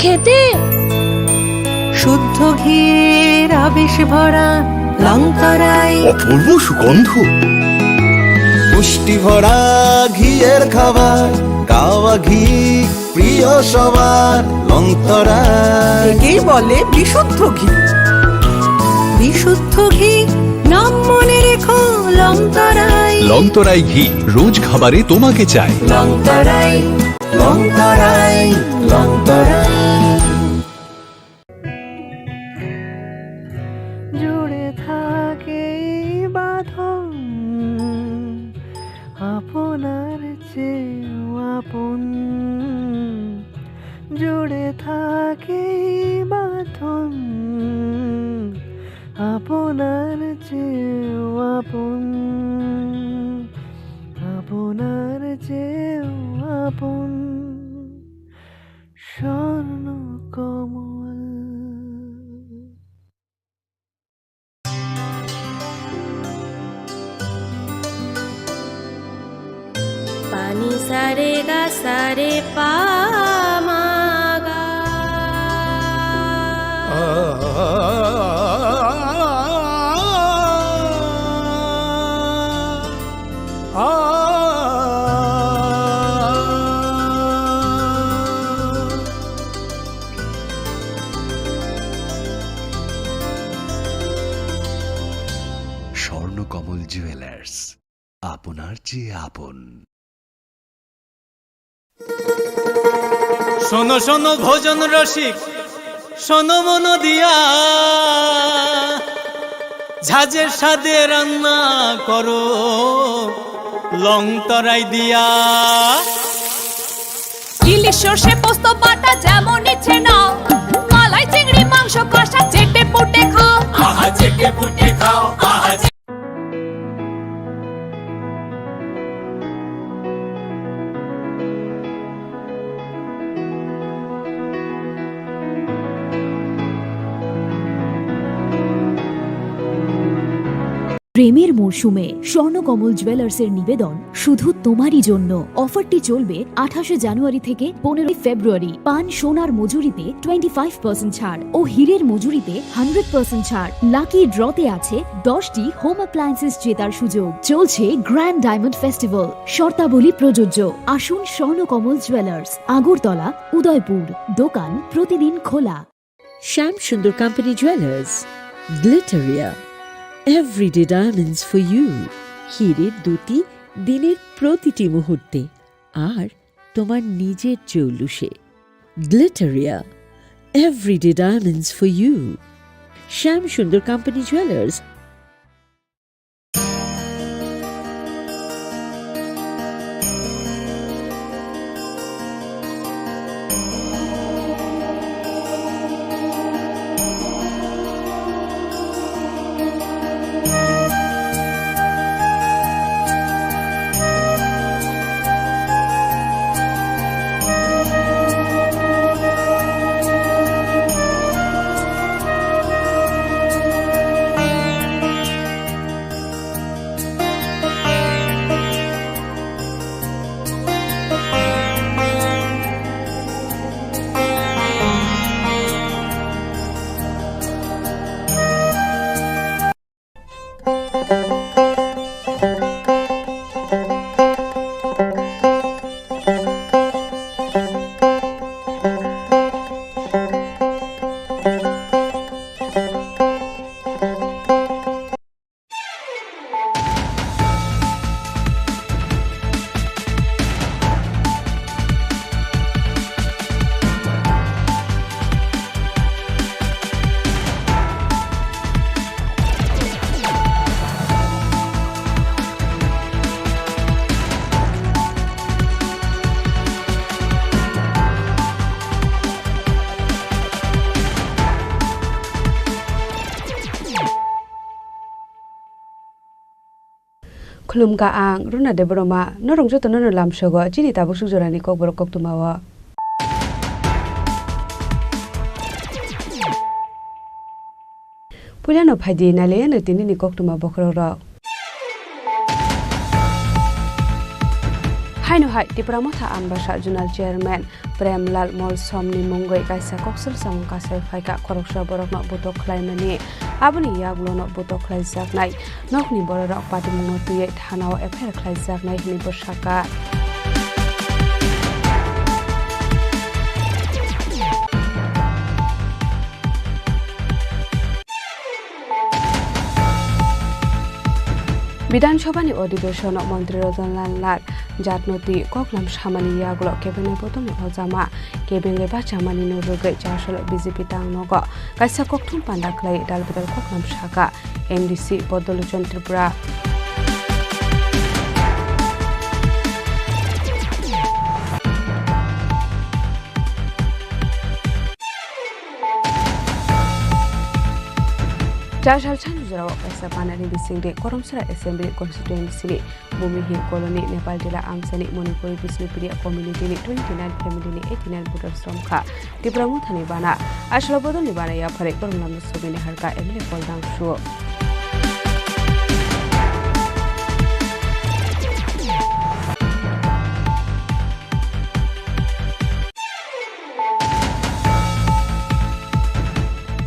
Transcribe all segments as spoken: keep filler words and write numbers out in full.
খেতে শুদ্ধ ঘির আবেশ ভরা লংতরাই। অপূর্ব সুগন্ধ। পুষ্টি ভরা ঘিয়ের খাবার, গাওয়া ঘি প্রিয় সবার, লংতরাই। একেই বলে বিশুদ্ধ ঘি। বিশুদ্ধ ঘি, নাম মনে রেখো, লংতরাই। লংতরাই ঘি, রোজ খাবারে তোমাকে চাই। লংতরাই, লংতরাই, লংতরাই। জুড়ে থাকে এই বাঁধন আপনার চেয়েও আপন। জুড়ে থাকে এই বাঁধন আপনার চেয়েও আপন, আপনার চেয়েও আপন। স্বর্ণ কমল। পানি সারে গা সারে পা মা গা। স্বর্ণকমল জুয়েলার্স, আপনার চেয়ে আপন। শোনো শোনো ভোজন রসিক, শোনো মন দিয়া, ঝাঁঝের স্বাদে রান্না করো লং তরাই দিয়া। ইলিশ সর্ষে পোস্ত বাটা যেমন ইচ্ছে নাও, মালাই চিংড়ি মাংস কষা চেটে পুটে খাও। আহা চেটে পুটে খাও, আহা। প্রেমের মরশুমে স্বর্ণকমল জুয়েলার্সের নিবেদন শুধু তোমারই জন্য। অফারটি চলবে আঠাশে জানুয়ারি থেকে পনেরোই ফেব্রুয়ারি। পান সোনার মজুরিতে টোয়েন্টি ফাইভ পার্সেন্ট ছাড় ও হীরের মজুরিতে হান্ড্রেড পার্সেন্ট ছাড়। লাকি ড্রতে আছে দশটি হোম অ্যাপ্লায়েন্সেস জেতার সুযোগ। চলছে গ্র্যান্ড ডায়মন্ড ফেস্টিভ্যাল। শর্তাবলী প্রযোজ্য। আসুন স্বর্ণকমল জুয়েলার্স, আগরতলা, উদয়পুর। দোকান প্রতিদিন খোলা। Shyam Sundar company jewellers, Glitteria, everyday diamonds for you. হীরের দ্যুতি দিনের প্রতিটি মুহূর্তে, আর তোমার নিজের জৌলুসে। Glitteria, everyday diamonds for you. Shyam Sundar company jewellers. Khulumkha ang Runa Debbarma, norok jotono no lamsogo chini tabuk suk jorani kokborok koktwmao. Puilano phaidi nailaiyano tinini koktwma bokhorokrok. Haino hai Tipra Motha Ambasa Zonal Chairman Premlal Molsomni mungwi kaisa koksil samung kasai phaikha khoroksa borokno butok khlaimani. Aboni yagulono butok khlaijaknai nokni bororok patimungno twiwi thanao F I R khlaijaknai hwnwi bwsakha. Bidhan Sabhani Adhibeshonno Montri Ratan Lal Nath, jatno twi koklam samani yagulo cabinet bodolni ojama, cabinet bachamanino rwgwi chasalo B J P tangnogo kaisa kokthum panda khlai dalbidal koklam sakha M D C Bodol Lochon Tripura. Chasal sanjurao kaisa panani bisingtwi Koromsora Assembly Constituency ni Bhumihim Colony Nepal Tila Amchani Manipuri Bishnupriya Community ni twenty nine family ni eighty nine voters romkha Tipra Mothani bana. Aswla bodolni bana yapharwi borok lamno sogwini harkha M L A Paul Dangsu.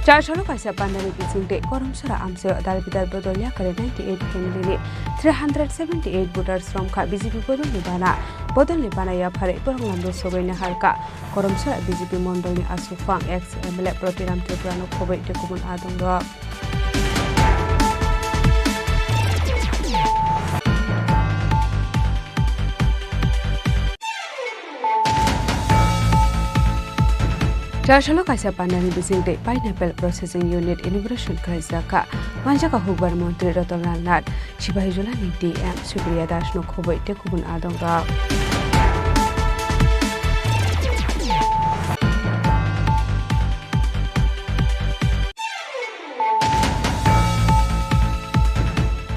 Chasalo kaisa pandani bisingtwi Koromsora amchaio dalbidal bodol yakarwi ninety eight family ni three hundred seventy eight voters romkha B J P bodolni bana. Bodolni bana yapharwi borok lamno sogwini harkha Koromsora B J P mondolni aswk phang ex M L A Protiram Tripurano khobwi tei kubun adongrok. Chasalo kaisa pandani bisingtwi Pineapple Processing Unit inauguration khlaijakha. Manjakha hukbar montri Ratan Lal Nath, Sipahijola ni D M Supriya Das no khobwi tei kubun adongrok.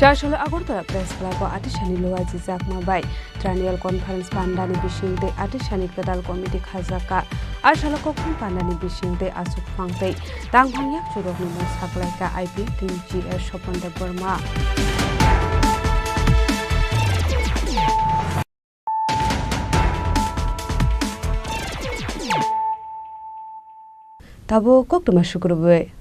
Chasalo Agartala Press Club o atisani luajijakma bai Triennial Conference pandani bisingtwi atisani kwtal committee khajakha. Asalo kokthum pandani bisingtwi aswk phang tei tangphang yakchurokni mung saklaikha I P F ni G S Sopon Debbarma. Tabuk koktwma sukrubwi.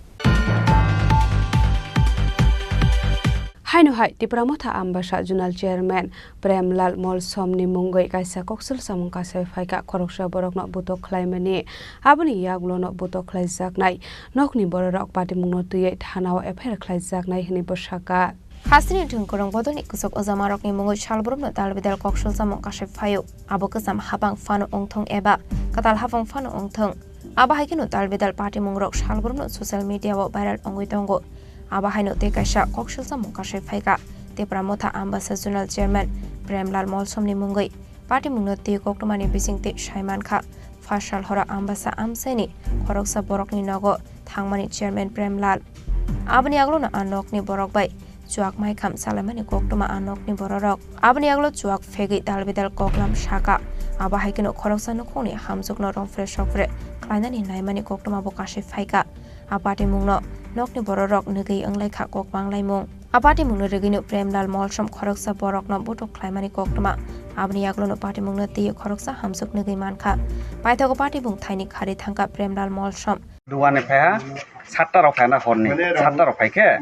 Haino hai Tipra Motha Ambasa Zonal Chairman Premlal Molsomni mungwi kaisa koksil samung kasai phaikha khoroksa borokno butok khlaimani. Aboni yagulono butok khlaijaknai nokni bororok patimungno twiwi thanao F I R khlaijaknai hwnwi bwsakha. Hasteni thwngkwrwng bodolni kwchak ojamarokni mungwi salbrumno dalbidal koksil samung kasai phaio. Abo kwcham hapang phano wngthung eba kwtal hapang phano wngthung. Abo hai kheno dalbidal patimungrok salbrumno social media-o viral wngwi tongo. Abo haino tei kaisa koksil samung kasai phaikha Tipra Motha Ambasa Zonal Chairman Premlal Molsomni mungwi. Patimungno twi koktwmani bisingtwi sai mankha, phasal horo Ambasa amchaini khoroksa borokni nogo thangmani Chairman Premlal. Aboni aglono a nokni borok bai chuak maikham salaimani koktwma a nokni bororok. Aboni aglo chuak phegwi dalbidal koklam sakha. Abo hai kheno khoroksa nukhungni hamjwkno romphre sokphre khlainani naimani koktwma bo kasui phaikha. A patimungno nokni bororok nwgwi wnglaikha kok banglaimung. A patimungno rwgwino Premlal Molsom khoroksa borokno butuk khlaimani koktwma. Aboni yaglono patimungno twiwi khoroksa hamjwk nwgwi mankha. Paithago patimung thaini khari thangkha Premlal Molsom. Duani phaiha satta rok phaina horni satta rok phaikhe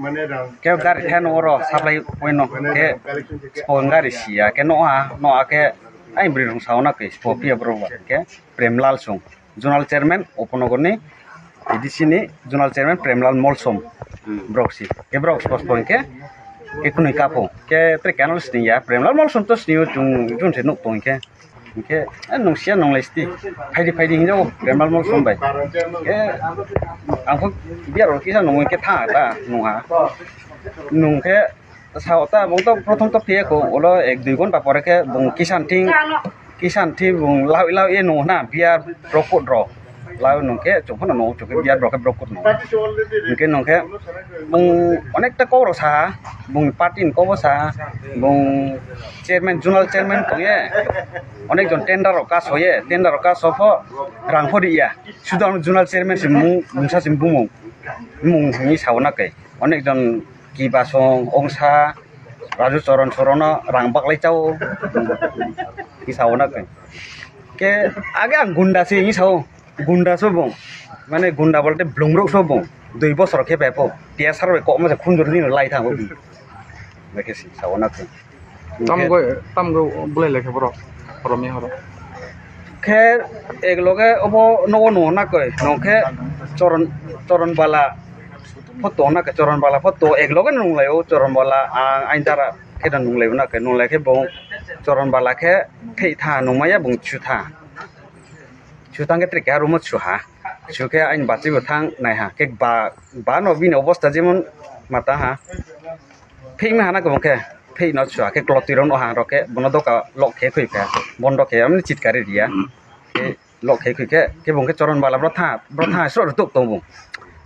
khe gari theno oro supply point no khe spon gari siya khe noha noha khe ai bwrwi rong sauna khe spo phiya borok ba khe Premlal Song. Zonal Chairman Upanagarni A D C ni Zonal Chairman Premlal Molsom borok si. Khe borok spos po hinkhe khe kunui kapo. Khe tre canal sini ya Premlal Molsom to sini o chung jun se nuk tong hinkhe. Hinkhe eh nung sia nung lai sti. Phaidi phaidi hinjao Premlal Molsom bai. Khe ang kho biar kisa nung hinkhe tha ta nung ha. Nung khe Sao ta bung to prothom to phiya ko ulo ek dui ghonta pore khe bung kisan thing kisan thing bung lau lau e nung na biar brokut ro lau nung khe chung phano nung chung khe biar brok brokut nung hinkhe nung khe bung onek ta kok rok sa bung party ni kok bo sa bung chairman zonal chairman tong ye onek jon tender rok kaso ye tender rok kaso pho rang pho ri ya sudu ang zonal chairman se mung mungsa se bumung mung ni sao na kai onek jon. Kiba song ongsa Raju Choron Sorono rang baklai chao. Sao na khe. Ke age ang gunda se, sao. Gunda so bung. Mane gunda bolte blumrok so bung. Dui bosor khe pepo. Tiya sar bai kokma se khunjur ni lai thango. Bekhe si sao na khe. Tam goi, tam goi bulai lai khe borok. Borok mi horo. Khe ek loge obo nogo no na koi. Nong khe choron, choron bala photo na khe, choron bala photo ek loge nung lai o, choron bala ang ain dara khe nung lai o na khe, nung lai khe bung choron bala khe thei tha nung maya bung chu tha. Chu tang khe tre keha room o chu ha. Chu khe aini bachwi bo thang nai ha. Khe ba, ba no bini obosta jemon mata ha. Phik ma hana kwbang khe, phik no chu ha khe klotwi rok no ha rok khe bono doka lock khe khoi kha. Bondo khe amni chitkari riya. Khe lock khe khoi khe, khe bung khe choron bala bro tha, bro tha sro tuk tong bung.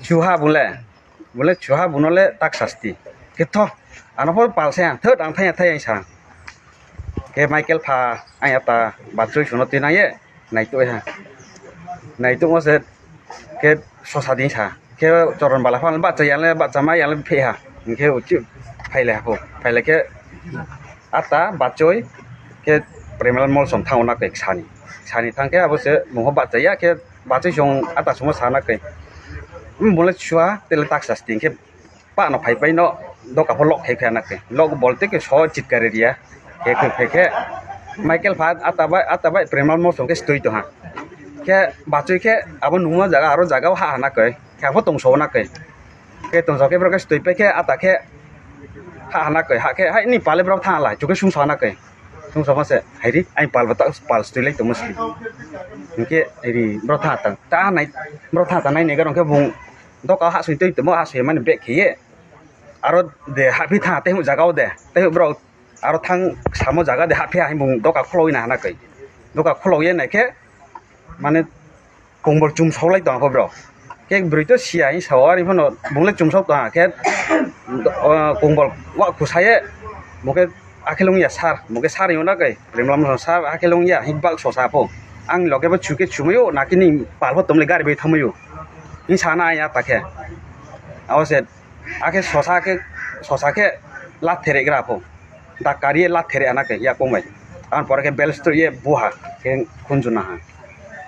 Chu ha bung le. Bole chuha buno le tak sasti. Khe tho, ano pho pal se ang, thot ang thaya thaya sa. Khe Michael pha, ang ya ta, bachoi suno twi nang ye, nai to ha. Nai to mo se, khe sosa din sa. Khe choron bala pha, bacha yang le, bacha ma yang le phe ha. Khe uchi, phai le ha pho, phai le khe, ata bachoi khe Premalal Molsom thango na khe sani. Sani thang khe abo se mungho bachaya khe bachoi song ata songo sana khe. Bole chua tele tak sasti khe pa no phai pai no doka pho lock khai kha na khe. Lock bolte khe so chitkari riya. Khe khe khe khe Michael pha ata bai ata bai Premalal Molsom khe stoi to ha. Khe bachoi khe abo nungma jaga aro jaga ha ha na khe. Khe abo tong so na khe. Khe tong so khe bro khe stoi pai khe ata khe ha ha na khe. Ha khe hai ni pale bro tha lai. Chu khe sung so na khe. Sung sama se, hai ri, ai pal bata, pal stui lai tongma si. Hingke, hai ri, bro tha tang, ta nai, bro tha tang nai ne garong khe bung, doka ha sui tei tongma ha sui mani bag khiye. Aro de ha phi tha, tei hu jaga o de, tei hu bro, aro thang samo jaga de ha phi ha bung doka khuloi na hana kai. Doka khuloi ye nai khe, mane, Kongbol chumsok lai tong kho bro. Khe bwrwi to siya hing sao, ari phano bung le chumsok tong khe, o, kongbol wa khusa ye, bo khe akhilung ya sar, bo khe sar yong na kai, Premalal Molsom sar akhilung ya, hing bak sosa pho. Ang loge bo chuke chumui o, naki ni pal pho tomle gari bai thamui o. Hing sana ya ta khe. Abo se, akhe sosa khe, sosa khe la therek gra pho. Da kari la therek ana khe ya kong bai. Ang pore khe bel stro ye buha khe khunju na ha.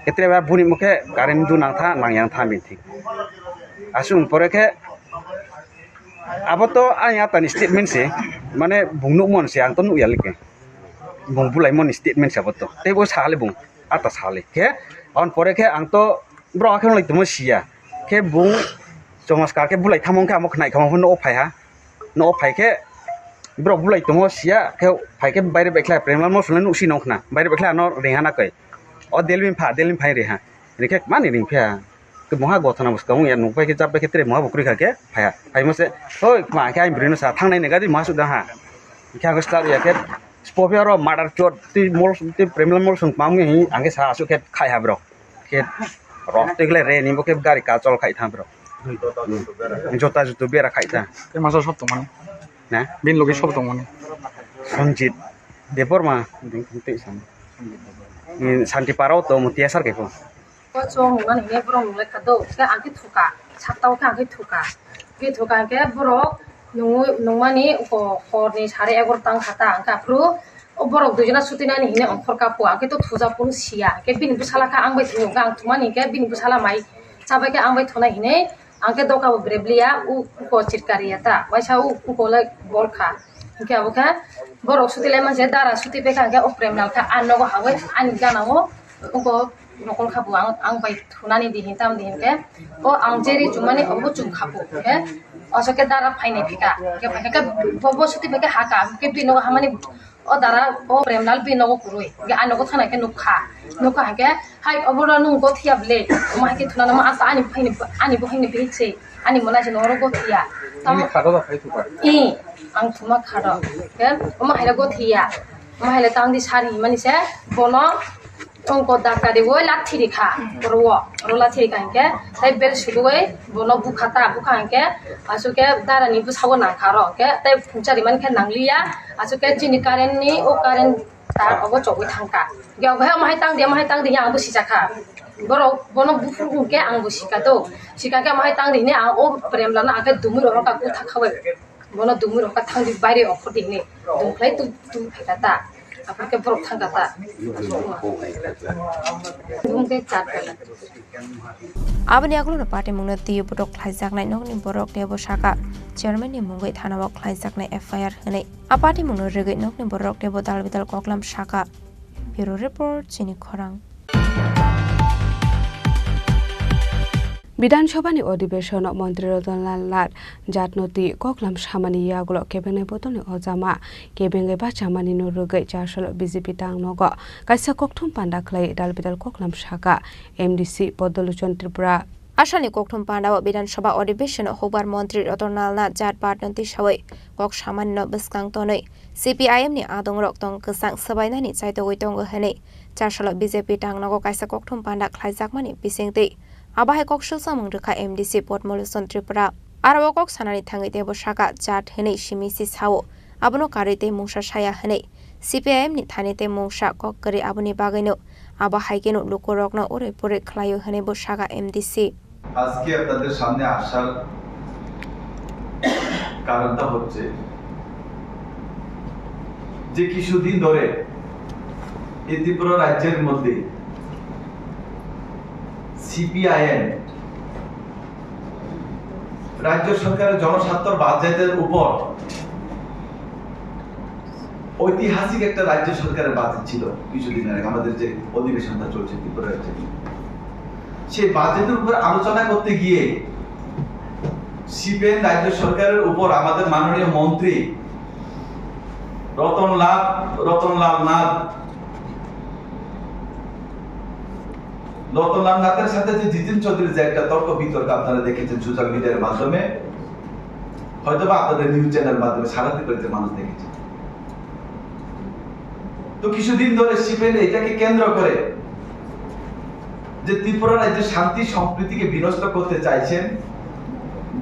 Khe tre ba buni mukhe current ju nang tha nang yang tha bin thik. Asung pore khe abo to ang ya tani statement se mane bung nuk mon se ang to nuk ya like. Bung bulai mon statement se abo to. Tei bo sa le bung ata sa le khe. Ang pore khe ang to bro akhe lai tongmo siya. Khe bung chomaskar khe bulai thamong khe amo khnai khama phano o phai ha. No phai khe borok bulai tongo siya khe phai khe baire bai khlai Premalal Molsom le nuk si nong khna baire bai khlai ano ring ha na kai. O Delvin pha, Delvin phai ring ha. Ring khe mani ring pha. Ke moha gothana bwskang ya nuk pai khe chap pai khe tre moha bo kwrwi kha khe phai ha. Phai mo se, "Hoi, ma khe ai bwrwi no sa thang nai ne gadi moha suk dang ha." Khe ang start ya khe spo phe aro murder chot tei Molsom tei Premalal Molsom pamni hi ang khe sa asuk khe khai ha borok. Khe rok tei khlai re ni bo khe gari kachol khai thang borok. Hmm. Jota jutu bera khai thang. Tei masa sob tongmani. Na? Bini logi sob tongmani. Sanjit Debbarma. Tei sam. Hmm, Santi Parao to mutia sar kaipo. O chwng hwnmani hwnwi borok nung lai kha do. Khe ang khe thuka. Sakta o khe ang khe thuka. Khe thuka hwnkhe borok nungwi-, nungmani uko horni sare egarota wng kha ta. Hwnkhe aphuru o borok duijona sutinani hinwi ongkhor kha po. Ang khe to thuja phuru siya. Hwnkhe bini bwsala khe ang bai thwngwi ang thumani hwnkhe bini bwsala mai chabai khe ang bai thunai hinwi ang khe doka bo brebli ya, u-, uko chirkari ya ta. Waisa u-, uko le bol kha. Hwnkhe abo khe borok suti lai manse dara suti pai kha hwnkhe o Premlal khe a nogo hawi ani gana o uko nokol kha bo ang, ang bai thunani di hin tam di hinkhe o ang jeri chumani obo chum kha bo. Hwnkhe oso khe dara phainai phika. Hwnkhe phaikha khe bo, bo suti pai khe ha kha. Hwnkhe bini nogo hamani o dara o Premlal bini nogo kwrwi. Hwnkhe ani nogo thangna khe nuk kha. Nuk kha hwnkhe hai obo no nwng gothiya bwle. Omo hai khe thunana ma asa ani buphangni, ani buphangni bihik se. Ani mwnai se noro gothiya. Tamo Nini khado da khai thuka. I, ang thuma khado. Hwnkhe omo hai no gothiya. Omo hai le tang di sar hinmani se bono Tongko dakari o lathiri kha, oro o, oro lathiri kha hwnkhe, tei bel suduwi bono bukha ta, bukha hwnkhe, aswk khe dara ni bwsa o nang kha oro, hwnkhe tei phungchari man khe nang liya, aswk khe chini current ni o current tar obo chogwi thang kha. Hwnkhe omo hai tang di, omo hai tang di, ang bo sijak kha. Borok bono buphuru hwnkhe ang bo sika do, sika khe omo hai tang di hinwi ang o Premlal no ang khe dumui rok no kha gutha khawi. Bono dumui rok kha thang di baire okhor di hinwi dum khlai tu, tu phaikha ta. Apor ke borok thangkha ta. Bumung tei chat gala. Aboni agulno patimungno twi botok khlaijaknai nokni borok teibo saka, chairman ni mungwi thanao khlaijaknai F I R hwnwi. A patimungno rwgwi nokni borok teibo dal bidal koklam saka. Bureau Report, Chini Khorang. Bidhan Sabhani Adhibeshonno Montri Ratan Lal Nath jatno twi koklam samani yagulo kebengnai bodolni ojama, kebengwi bachamani no rwgwi Charsalo B J P tangnogo kaisa kokthum panda khlai dal bidal koklam saka M D C Padma Lochon Tripura. Asalni kokthum pandao Bidhan Sabha Adhibeshonno hukbar Montri Ratan Lal Nath jat patno tisawi kok samani no bwskang tonwi C P I M ni adongrok tong kwchang swbainani chaitogwi tongo hwnwi Charsalo B J P tangnogo kaisa kokthum panda khlaijakmani bisingtwi abo hai kok sujamung rwkha M D C Padma Lochon Tripura. Aro o kok sanani thangwi teibo saka jat hwnwi simi si sao, abono karwi tei mungsa saya hwnwi C P I M ni thani tei mungsa kok kwrwi, aboni bagwino abo hai kheno lukurokno urui purui khlaio hwnwi bo saka M D C. আজকে আপনাদের সামনে আসার কারণটা হচ্ছে যে কিছুদিন ধরে এই ত্রিপুরা রাজ্যের মধ্যে সিপিআইএম রাজ্য সরকারের জনস্বার্থর বাজেটের উপর ঐতিহাসিক একটা রাজ্য সরকারের বাজেট ছিল কিছুদিন আগে, আমাদের যে অধিবেশনটা চলছে ত্রিপুরা রাজ্যে, সেই বাজেটের উপর আলোচনা করতে গিয়ে সিপিএম রাজ্য সরকারের উপর আমাদের মাননীয় মন্ত্রী রতনলাল রতনলাল নাথ রতনলাল নাথের সাথে যে জিতেন চৌধুরীর যে একটা তর্ক বিতর্ক আপনারা দেখেছেন সোশ্যাল মিডিয়ার মাধ্যমে, হয়তো বা আপনাদের নিউজ চ্যানেল মাধ্যমে সারা ত্রিপুরাতে মানুষ দেখেছে। তো কিছুদিন ধরে সিপিএম এটাকে কেন্দ্র করে যে ত্রিপুরা রাজ্যে শান্তি সম্প্রীতিকে বিনষ্ট করতে চাইছেন,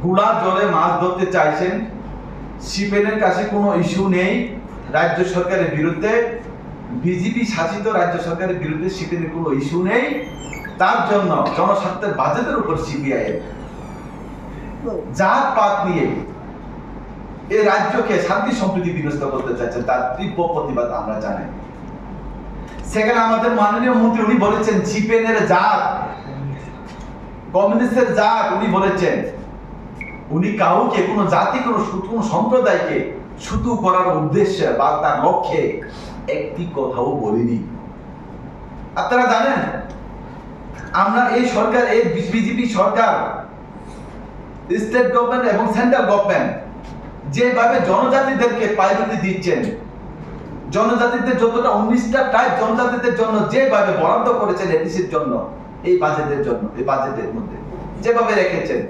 গুড়া জলে মাছ ধরতে চাইছেন, সিপিএম এর কাছে কোনো ইস্যু নেই রাজ্য সরকারের বিরুদ্ধে, বিজেপি শাসিত রাজ্য সরকারের বিরুদ্ধে সিপিএম এর কোনো ইস্যু নেই। তার জন্য জনস্বার্থের বাজেটের উপর সিপিআইএম জাতপাত নিয়ে এই রাজ্যকে শান্তি সম্প্রীতি বিনষ্ট করতে চাইছেন, তার তীব্র প্রতিবাদ আমরা জানাই। সেখানে আমাদের মাননীয় মন্ত্রী উনি বলেছেন সিপিএম এর জাত, কমিউনিস্টের জাত উনি বলেছেন, উনি কাউকে, কোনো জাতি, কোনো সু- কোনো সম্প্রদায়কে সুতু করার উদ্দেশ্যে বা তার লক্ষ্যে একটি কথাও বলিনি। আপনারা জানেন, আমরা এই সরকার, এই বিজেপি সরকার, স্টেট গভর্নমেন্ট এবং সেন্ট্রাল গভর্নমেন্ট যেভাবে জনজাতিদেরকে প্রায়োরিটি দিচ্ছেন, জনজাতিদের যতটা উনিশটা ট্রাইব জনজাতিদের জন্য যেভাবে বরাদ্দ করেছেন এডিসির জন্য, এই বাজেটের জন্য, এই বাজেটের মধ্যে যেভাবে রেখেছেন,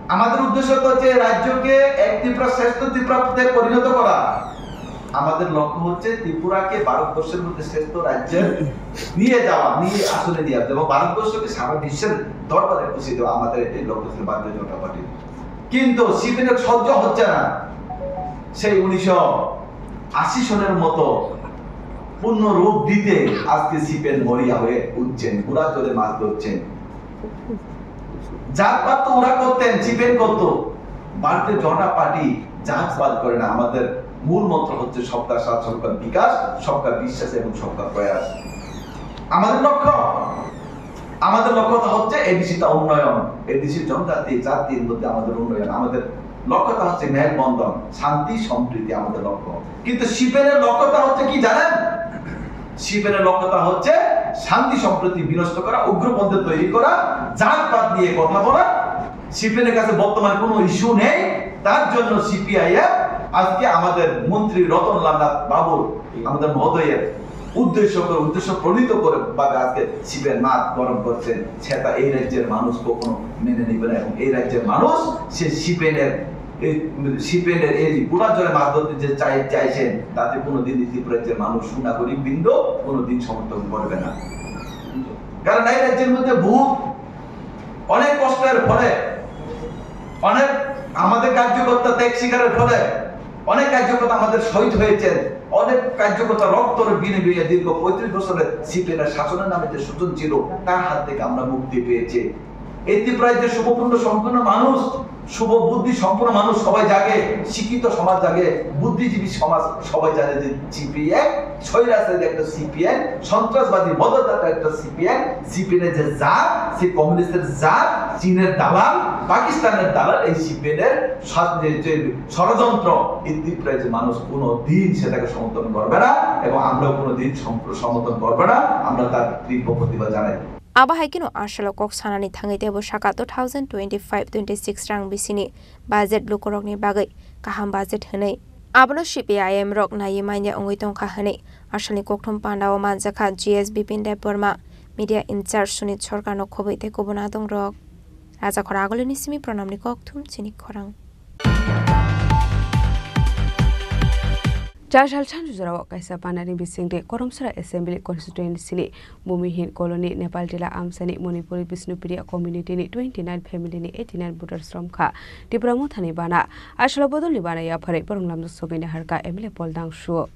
আমাদের উদ্দেশ্য তো হচ্ছে রাজ্যকে এক ত্রিপুরা শ্রেষ্ঠ ত্রিপুরাতে পরিণত করা। আমাদের লক্ষ্য হচ্ছে ত্রিপুরাকে ভারতবর্ষের মধ্যে শ্রেষ্ঠ রাজ্যে নিয়ে যাওয়া, নিয়ে আসনে নিয়ে আসা। এবং ভারতবর্ষকে সারা বিশ্বের দরবারে পৌঁছে দেওয়া আমাদের এটাই লক্ষ্য ছিল ভারতীয় জনতা পার্টির। কিন্তু সিপিএম এর সহ্য হচ্ছে না সেই উনিশশো আশি সনের মতো পূর্ণ রূপ দিতে আজকে সিপিএম মরিয়া হয়ে উঠছেন, ঘোড়া চড়ে মাছ ধরছেন। জাতপাত তো ওরা করতেন, সিপিএম করতো। ভারতীয় জনতা পার্টি জাতপাত করে না। আমাদের মূল মন্ত্র হচ্ছে সবকা সাথ, সবকা বিকাশ, সবকা বিশ্বাস এবং সবকা প্রয়াস। আমাদের লক্ষ্য, আমাদের লক্ষ্যটা হচ্ছে এডিসিটা উন্নয়ন, এডিসি জনজাতি জাতির মধ্যে আমাদের উন্নয়ন, আমাদের লক্ষ্যটা হচ্ছে মেলবন্ধন, শান্তি সম্প্রীতি আমাদের লক্ষ্য। কিন্তু সিপিএম এর লক্ষ্যটা হচ্ছে কি জানেন? সিপিএম এর লক্ষ্যটা হচ্ছে শান্তি সম্প্রীতি বিনষ্ট করা, উগ্রপন্থী তৈরি করা, জাতপাত নিয়ে কথা বলা। সিপিএম এর কাছে বর্তমানে কোনো ইস্যু নেই, তার জন্য সিপিআইএম আজকে আমাদের মন্ত্রী রতনলাল নাথ বাবুর, আমাদের মহোদয়ের উদ্দেশ্য করে, উদ্দেশ্য প্রণীত করে ভাবে আজকে সিপিএম মাছ গরম করছেন। সেটা এই রাজ্যের মানুষ কখনো মেনে নেবে না এবং এই রাজ্যের মানুষ সে সিপিএম এর এই সিপিএম এর এই ঘোড়া চড়ে মাছ ধরতে যে চাই, চাইছেন, তাতে কোনোদিনই ত্রিপুরার যে মানুষ, সুনাগরিক বৃন্দ কোনোদিন সমর্থন করবে না। কারণ এই রাজ্যের মধ্যে বহুত অনেক কষ্টের ফলে, অনেক আমাদের কার্যকর্তা ত্যাগ স্বীকারের ফলে অনেক কার্যকর্তা আমাদের শহীদ হয়েছেন, অনেক কার্যকর্তা রক্তর বিনিময়ে দীর্ঘ পঁয়ত্রিশ বছরের সিপিএম এর শাসনের নামে যে শোষণ ছিল, তার হাত থেকে আমরা মুক্তি পেয়েছি। এই ত্রিপুরায় যে শুভপুণ্য সম্পন্ন মানুষ, শুভ বুদ্ধি সম্পন্ন মানুষ সবাই জাগে, শিক্ষিত সমাজ জাগে, বুদ্ধিজীবী সমাজ সবাই জানে যে সিপিএম স্বৈরাচারী একটা সিপিএম, সন্ত্রাসবাদী মদতদাতা একটা সিপিএম। সিপিএম এর যে জাত, সে কমিউনিস্টের জাত, চীনের দালাল, পাকিস্তানের দালাল। এই সিপিএম এর সাথে যে ষড়যন্ত্র, এই ত্রিপুরায় যে মানুষ কোনো দিন সেটাকে সমর্থন করবে না এবং আমরাও কোনো দিন সম-, সমর্থন করবে না। আমরা তার তীব্র প্রতিবাদ জানাই। Abo hai kheno Arshalo kok sanani thangwi teibo saka two thousand twenty-five twenty-six rang bisini budget lukurokni bagwi kaham budget hwnwi. Abono C P I M rok naiwi manya wngwi tongkha hwnwi Arsalni kokthum pandao manjakha G S Bipin Debbarma media in charge Sunit Sarkarno khobwi tei kubun adongrok. Rajakhor Agulini simi Pranamni kokthum chini khorang. Char sal sanju jorao kaisa panani bisingtwi Koromsora Assembly Constituency ni Bhumihin Colony Nepal Tila Amsani Manipuri Bishnupriya Community ni twenty nine family ni eighty nine voters romkha Tipra Mothani bana. Asolo bodolni bana yapharwi borok lamjak sogwi naharkha M L A Paul Dangsu.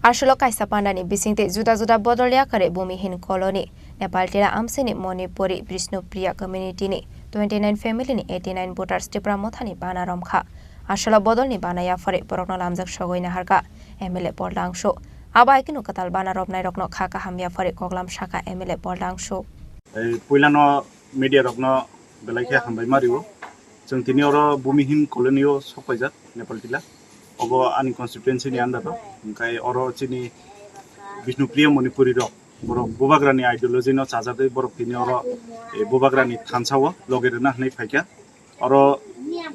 Asolo kaisa panani bisingtwi juda juda bodol yakarwi Bhumihin Colony Nepal Tila Amsani Manipuri Bishnupriya Community ni twenty nine family ni eighty nine voters Tipra Mothani bana romkha. Asolo bodolni bana yapharwi borokno lamjak sogwi naharkha M L A Paul Dangsu. Abo hai kheno kwtal bana romnairokno kha kaham yapharwi koklam sakha M L A Paul Dangsu. Ei puilano media rokno belai khe hambai ma rio. Chwng tini oro Bhumihin Colony o sok paijak Nepal Tila. Obo ani constituency ni under o. Hwnkhe oro chini Bishnupriya Manipuri rok, borok Bubagrani ideology no chajagwi borok tini oro, eh, Bubagrani thansa o logi rwna hwnwi phaikha. Oro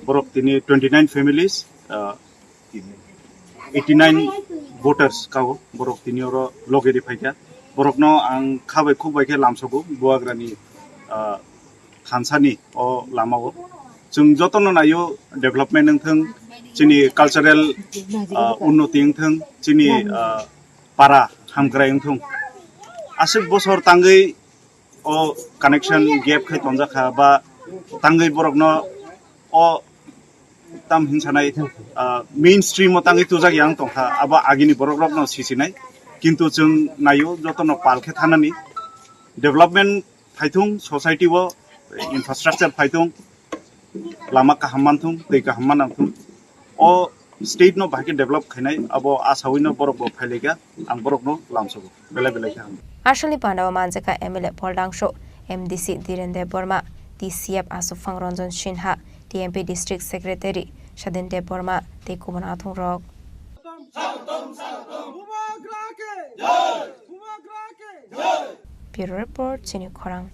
borok tini twenty nine families, ah, eighty nine voters kao borok tini oro logi ri phaikha. Borokno ang kha bai khuk bai khe lamsogo Bubagrani, ah, thansani o lama o. Chwng jotono naio development wngthwng, chini cultural, ah, unnoti wngthwng, chini, ah, para hamkrai wngthwng. Aswk bosor tangwi o connection gap khai tonjak kha, ba tangwi borokno o tam hinsanai, ah, mainstream o tangwi tujak yang tongkha, abo agini borok rokno sisinai. Kintu chwng naio jotono pal khe thanani, development phaithung, society o infrastructure phaithung, lama kaham manthung, twi kaham manangthung. O state no bahai khe develop khainai, abo asawi no borok bo phailaikha, ang borok no lamsogo belai belai khe hambai. Aswlni pandao manjakha M L A Paul Dangsu, M D C Dhiren Debbarma, T C F Aswk Phang Ranjan Sinha, T M P District Secretary Sadin Debbarma tei kubun athungrok. Bubagra ke jai! Bubagra ke jai! Bureau Report, Chini Khorang.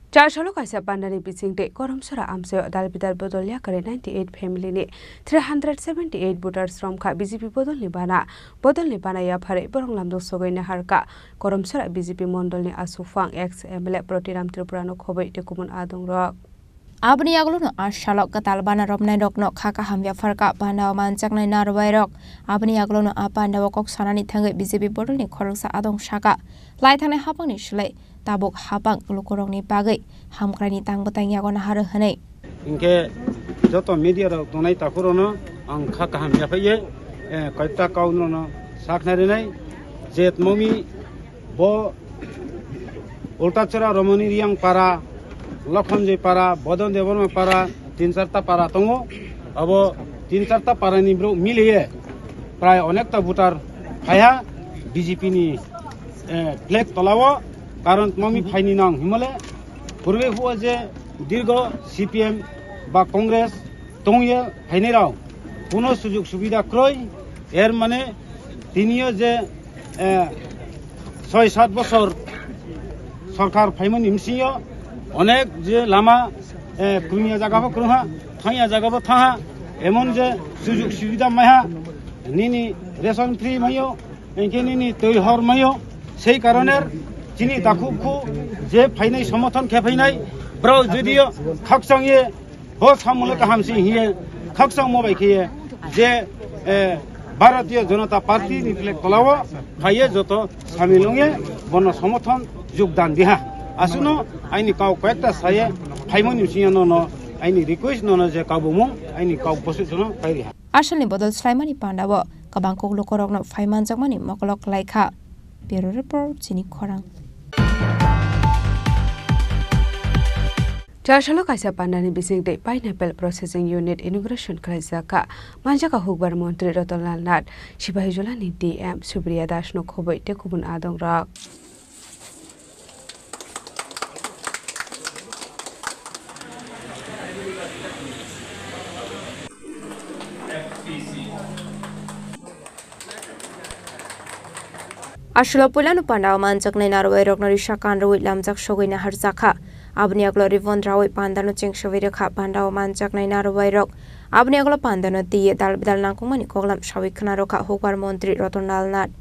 Char salo kaisa pandani bisingtwi Koromsora amchaio dal bidal bodol yakarwi ninety eight family ni three hundred seventy eight voters romkha B J P bodolni bana. Bodolni bana yapharwi borok lamjak sogwi naharkha Koromsora B J P mondolni aswk phang ex M L A Protiram Tripura no khobwi tei kubun adongrok. Aboni yagulono a salo kwtal bana romnairokno kha kaham yapharkha, bana o manjaknai narwuairok. Aboni yagulono a pandao kok sanani thangwi B J P bodolni khoroksa adong saka, lai thangnai haphangni slai tabuk haphang lukurokni bagwi hamkraini tang bwtang yago naharwi hwnwi. Hinkhe joto media rok tongnai takhukrokno ang kha kaham yaphaiwi, eh, koita kok nono sakna rinai je tmomi bo Ultachora, Romoni Riyang para, Lokhonjoi para, Bodon Debbarma para, tin charta para tongo. Abo tin charta para ni borok miliye prai onekta voter phaiha B J P ni, eh, flag tolao. Karon tmomi phaini nang himale purbe huo je dirgo C P M ba Congress tongye phainai rok kuno sujug subida kroi, er mane tiniyo je, eh, soi sat bosor sorkar phaimani bisingo onek je lama, eh, krungya jaga bo krungha, thangya jaga bo thangha, emon je sujug subida maiha, nini ration free maio, hinkhe nini twi hor maio, sei karone chini takhuk khu je phainai somorthon khe phainai, borok judiyo khakchangye Bo samungno kaham se hiye khakchangma bai khe je, eh, Bharatiya Janata Party ni flag tolao phaiye joto samil wngye bono somorthon jogdan diha. Aswkno aini kok koyekta saye phaimani bisingo nono aini request nono je kabumung aini kok boswk jono pairiha. Asalni bodol swlaimani pandao kwbang kok lukurokno phai manjakmani mokolok khlaikha. Bureau Report, Chini Khorang. Chasalo kaisa pandani bisingtwi Pineapple Processing Unit inauguration khlaijak kha. Manjak kha Hukbar Montri Ratan Lal Nath, Sipahijolani D M Supriya Das no khobwi tei kubun adongrok. Aswkno puilano pandao manjaknai narwuirokno risa kan rwui lamjak sogwi naharjakha. Aboni yagulo ribbon raui pandano chengsogwi rwkha. Pandao manjaknai narwuirok aboni yagulo pandano twiwi dal bidal nangkukmani koklam saui khna rwkha Hukbar Montri Ratan Lal Nath.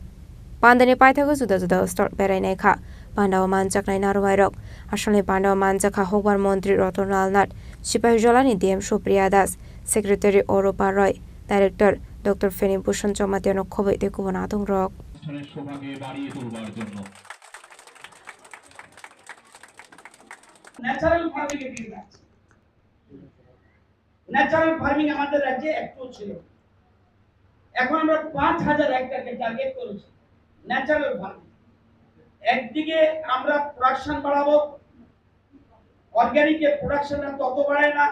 Pandani paithago juda juda stall berai naikha. Pandao manjaknai narwuirok. Asalni pandao manjakha Hukbar Montri Ratan Lal Nath, Sipahijolani D M Supriya Das, Secretary Orupa Roy, Director Doctor Feni Bhushan Jamatia no khobwi tei kubun adongrok. অনুষ্ঠানের শোভাকে বাড়িয়ে তুলবার জন্য। Natural farming এর দিকে যাচ্ছে। Natural farming আমাদের রাজ্যে একটুও ছিল না। এখন আমরা পাঁচ হাজার হেক্টরকে টার্গেট করেছি ন্যাচারাল ফার্মিং। একদিকে আমরা প্রোডাকশন বাড়াবো, অর্গানিকের প্রোডাকশনটা তত বাড়ে না,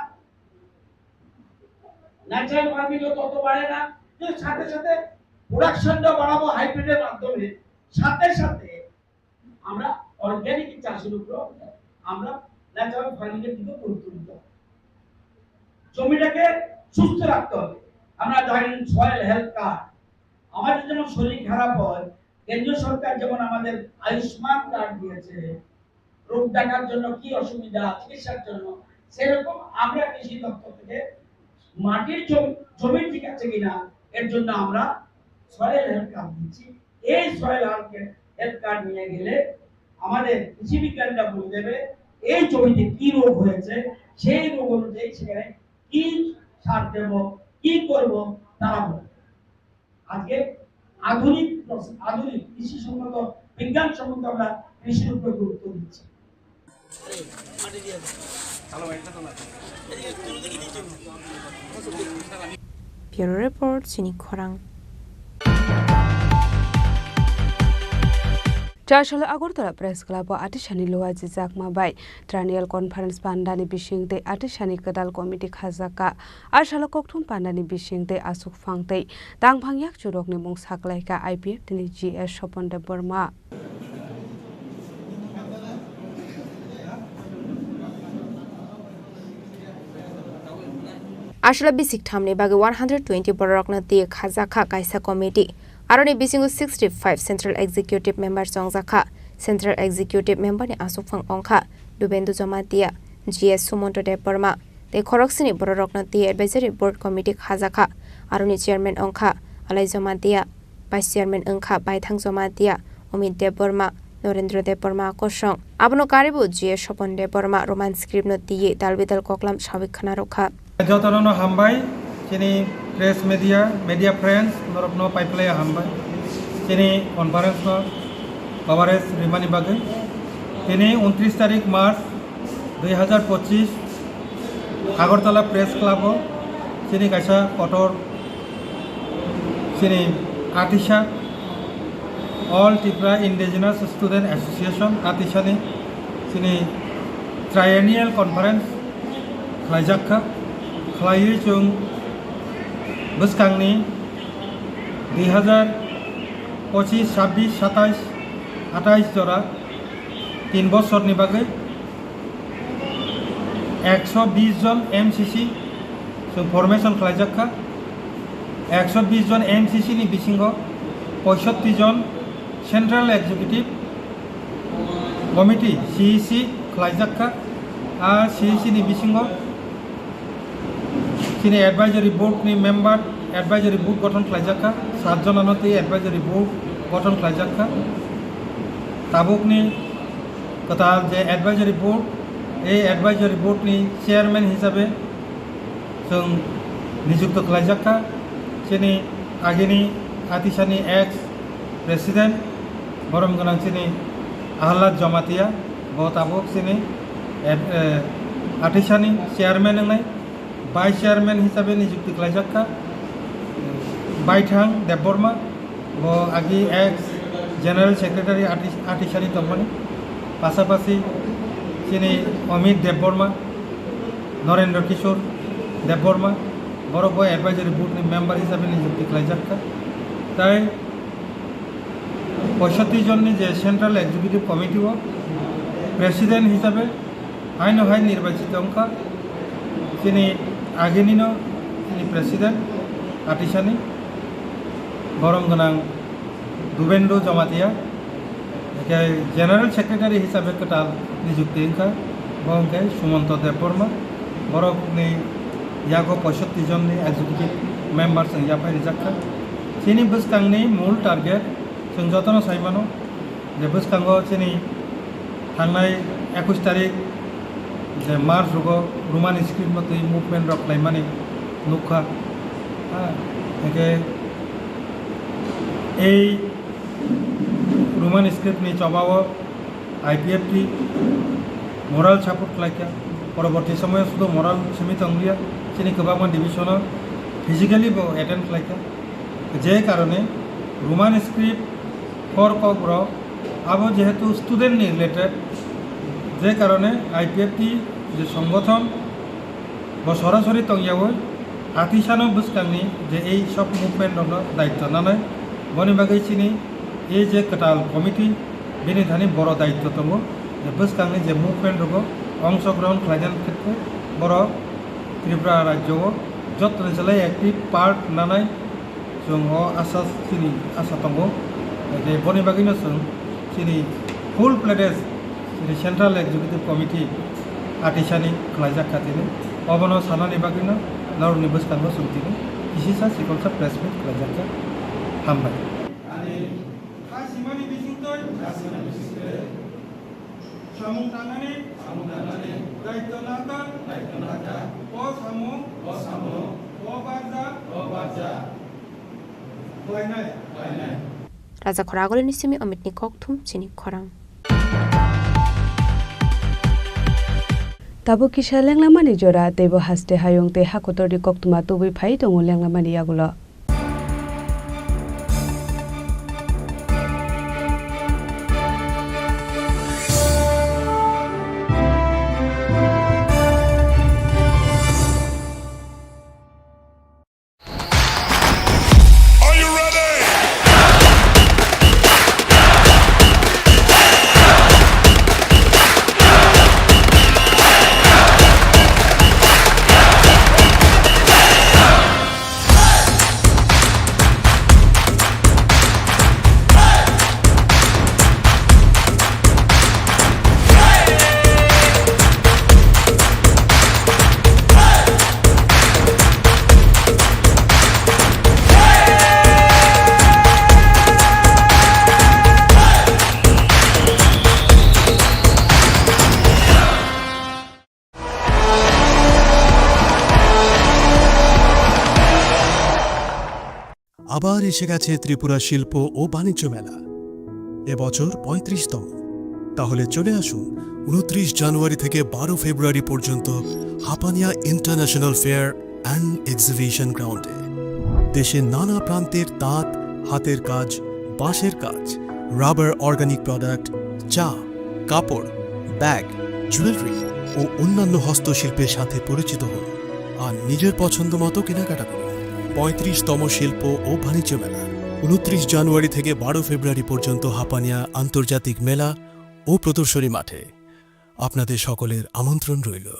ন্যাচারাল ফার্মিংও তত বাড়ে না, কিন্তু সাথে সাথে প্রোডাকশনটা বাড়াবো হাইব্রিডের মাধ্যমে, সাথে সাথে আমরা অর্গানিক চাষের উপর আমরা ন্যাচারাল ফার্মিং এর দিকে গুরুত্ব দিতে হবে। জমিটাকে সুস্থ রাখতে হবে। আমরা জানি সয়েল হেলথ কার্ড, আমাদের যেমন শরীর খারাপ হয়, কেন্দ্রীয় সরকার যেমন আমাদের আয়ুষ্মান কার্ড দিয়েছে, রোগ দেখার জন্য কি অসুবিধা, চিকিৎসার জন্য, সেরকম আমরা কৃষি দপ্তর থেকে মাটির জমি, জমি ঠিক আছে কিনা এর জন্য আমরা সয়েল হেলথ কার্ড দিচ্ছি। এই সয়েল হেলথ কার্ড নিয়ে গেলে আমাদের কৃষি বিজ্ঞানীরা বলে দেবে এই জমিতে কি রোগ হয়েছে, সেই রোগ অনুযায়ী সেখানে কি সার দেব, কি করব, তারা বলবে। আজকে আধুনিক প্রস-, আধুনিক কৃষি সম্মত, বিজ্ঞান সম্মত আমরা কৃষির উপরে গুরুত্ব দিচ্ছি। Bureau Report, Chini Khorang. Chasalo Agartala Press Club o Atisani Luaji Jakma bai Triennial Conference pandani bising tei Atisani kwtal committee khajak kha. A salo kokthum pandani bising tei aswk phang tei tangphang yakchu rokni mung saklaikha I P F T ni G S Sopon Debbarma. Aswla bisik thamni bagwi one hundred twenty bororokno twi khajak kha kaisa committee. Aroni bisingo sixty five Central Executive Member chongjak kha. Central Executive Member ni aswk phang wngkha Dubendu Jamatia, G S Sumonto Debbarma, tei khoroksini bororokno twi Advisory Board Committee khajak kha. Aroni Chairman wngkha Alai Jamatia. Vice Chairman wngkha Baithang Jamatia, Omit Debbarma, Norendra Debbarma kosong. Abono karibu G S Sopon Debbarma Roman script no twiwi dalbidal koklam sawi khna rwkha. Jotono no hambai, chini press media, media friends, norokno paiphlaiya hambai. Chini conference no coverage rimani bagwi. Tini untris tarik March dui hajar pochis Agartala Press Club o chini kaisa kotor chini Atisa, All Tripura Indigenous Student Association, Atisa ni chini triennial conference khlaijak kha. Khlaiwi chwng bwskangni dui hajar pochis, sabbish, satais, atais jora tin bosorni bagwi ekso bish jon M C C chwng formation khlaijak kha. Ekso bish jon M C C ni bisingo poisotti jon Central Executive Committee, C E C, khlaijak kha. A C E C ni bisingo chini advisory board ni member, advisory board gothon khlaijak kha, sat jona no twi advisory board gothon khlaijak kha. Tabuk ni kwtal je advisory board, ei advisory board ni chairman hisabe chwng nijukto khlaijak kha. Chini agini Atisani ex president, borom gwnang chini Ahlad Jamatia, bo tabuk chini ad-, eh, Atisani chairman wngnai. Vice Chairman hisabe nijukti khlaijak kha Baithang Debbarma, bo agi ex General Secretary Ati-, Atisani tongmani, pasapasi chini Amit Debbarma, Narendra Kishore Debbarma, borok bo advisory board ni member hisabe nijukti khlaijak kha. Tai poisotti jonni je Central Executive Committee o president hisabe haino hai nirbachito wngkha chini aginino chini president Atisani borom gwnang Dubendra Jamatia, hingke General Secretary hisabe kwtal nijukti wngkha, bo hingke Sumanto Debbarma, borokni yago poisotti jonni executive members wng yaphai rijak kha. Chini bwskangni mul target chwng jotono sai mano, je bwskango chini thangnai ekush tarik je March rogo Roman script no twi movement rok khlaimani nukha. Ha, hingke ei Roman script ni chobao I P F T moral support khlaikha. Poroborti somoyo sudu moral simi tongliya, chini kwbangma division o physically bo attend khlaikha. Je karone Roman script for Kokborok abo jehetu student ni related, je karone I P F T je songothon bo sorasori tongyawi Atisano bwskangni je ei sob movement rokno daityo nanai, boni bagwi chini ei je kwtal committee bini thani boro daityo tongo, je bwskangni je movement rogo ongshogrohon khlainani khetre borok Tripura rajyo o jottoni salai active part nanai. Chwng o asa chini asa tongo. Hingke boni bagwino chwng chini full pledge chini Central Executive Committee atisani khlaijak kha tini. Obono sanani bagwino norokni bwskango chwng tini kisisa sikolsa press meet khlaijak kha. Hambai. Ani kha simani bisingtwi samung tangnani, samung tangnani, daityo nangkha, daityo nangkha, o samung, o samung, o barja, o barja, khlainai, khlainai. Raja Khoragulini simi Omitni kokthum chini khorang. Tabuk kisa lenglamani jora, teibo haste hayung tei hakotorni koktwma tubui phai tongo lenglamani yagulo. আবার এসে গেছে ত্রিপুরা শিল্প ও বাণিজ্য মেলা, এবছর পঁয়ত্রিশতম। তাহলে চলে আসুন ঊনত্রিশ জানুয়ারি থেকে বারো ফেব্রুয়ারি পর্যন্ত Hapania international fair and exhibition গ্রাউন্ডে। দেশের নানা প্রান্তের তাঁত, হাতের কাজ, বাঁশের কাজ, রাবার, অর্গানিক প্রোডাক্ট, চা, কাপড়, ব্যাগ, জুয়েলারি ও অন্যান্য হস্তশিল্পের সাথে পরিচিত হন আর নিজের পছন্দ মতো কেনাকাটা করুন। পঁয়ত্রিশতম শিল্প ও বাণিজ্য মেলা, ঊনত্রিশ জানুয়ারি থেকে বারো ফেব্রুয়ারি পর্যন্ত হাপানিয়া আন্তর্জাতিক মেলা ও প্রদর্শনী মাঠে। আপনাদের সকলের আমন্ত্রণ রইল।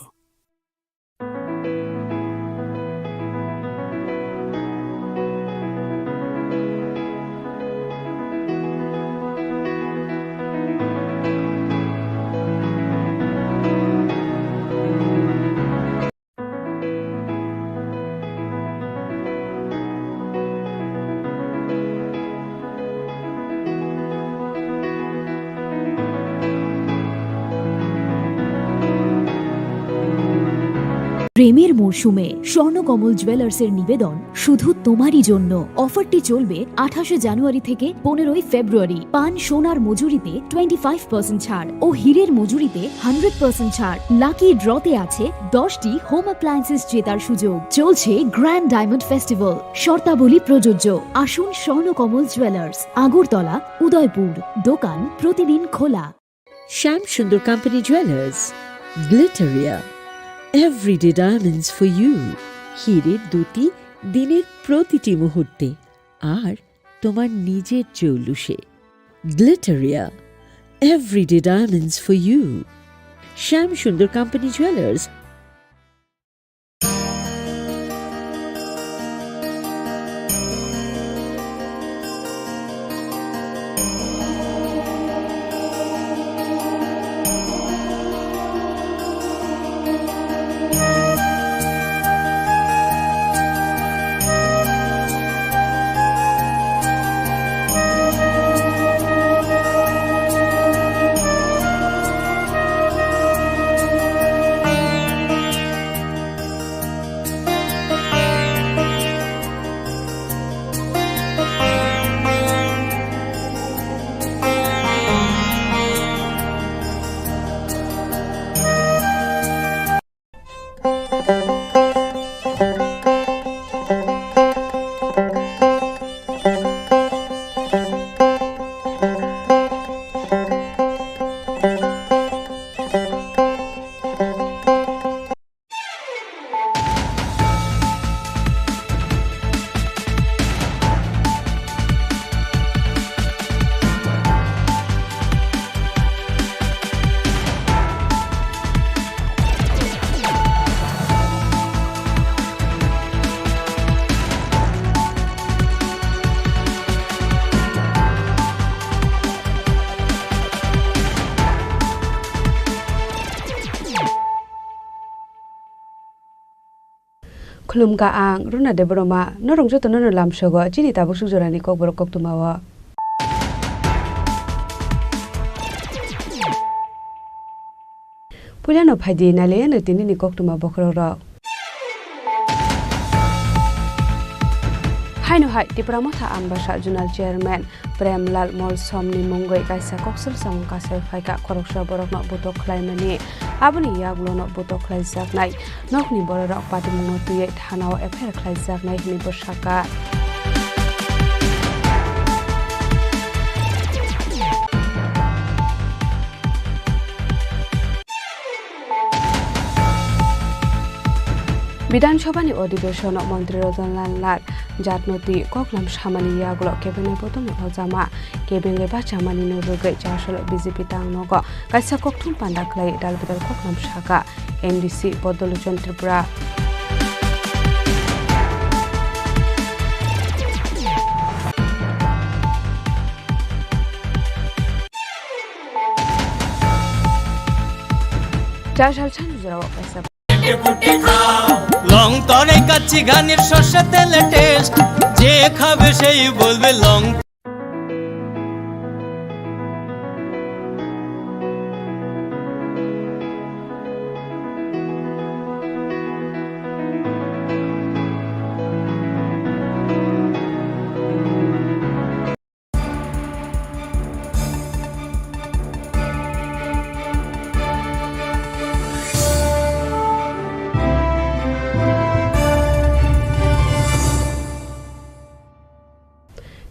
প্রেমের মরশুমে স্বর্ণকমল জুয়েলার্সের নিবেদন শুধু তোমারই জন্য। অফারটি চলবে আঠাশে জানুয়ারি থেকে পনেরোই ফেব্রুয়ারি। পান সোনার মজুরিতে টোয়েন্টি ফাইভ পার্সেন্ট ছাড় ও হীরের মজুরিতে হান্ড্রেড পার্সেন্ট ছাড়। লাকি ড্রতে আছে দশটি হোম অ্যাপ্লায়েন্সেস জেতার সুযোগ। চলছে গ্র্যান্ড ডায়মন্ড ফেস্টিভ্যাল, শর্তাবলী প্রযোজ্য। আসুন স্বর্ণকমল জুয়েলার্স, আগরতলা, উদয়পুর। দোকান প্রতিদিন খোলা। শ্যাম সুন্দর কোম্পানি জুয়েলার্স, গ্লিটারিয়া। Everyday Diamonds for You। হীরের দ্যুতি দিনের প্রতিটি মুহূর্তে আর তোমার নিজের জৌলুসে। Glitteria, Everyday Diamonds for You। Shyam Sundar company jewellers. Khulumkha ang Runa Debbarma, norok joto nono lamsogo chini tabuk suk jorani kokborok koktwmao. Puilano phaidi nailaiano tinini koktwma bokhorokrok. Haino hai Tipra Motha Ambasa Zonal Chairman Premlal Molsomni mungwi kaisa koksil samung kasai phaikha, khoroksa borokno butok khlaimani, aboni yagulono butok khlaijaknai nokni bororok patimungno twiwi thanao F I R khlaijaknai hwnwi bwsakha. Bidhan Sabhani odhibeshono Montri Ratanlal Nath jatno twi koklam samani yagulo cabinet bodolno rojama, cabinet bachamani no rwgwi Chasolo B J P tangnogo kaisa kokthum panda khlai dal bidal koklam sakha M D C Bodol Lochon Tripura. Char sal chhani jorao kaisa. Long তরে কাচ্চি ঘানির সর্ষে তেলে টেস্ট, যে খাবে সেই বলবে long.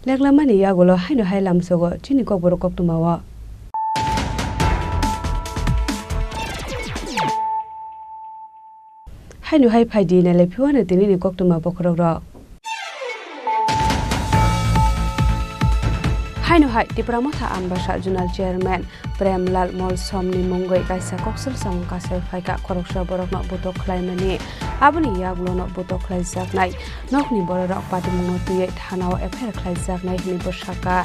Leklamani yagulo haino hai lamsogo chini kokborok koktwmao. Haino hai phaidi nailai phiwano tinini koktwma bokhorokrok. Haino hai Tipra Motha Ambasa Zonal Chairman Premlal Molsomni mungwi kaisa koksil samung kasai phaikha, khoroksa borokno butok khlaimani, aboni yagulono butok khlaijaknai nokni bororok patimungno twiwi thanao F I R khlaijaknai hwnwi bwsakha.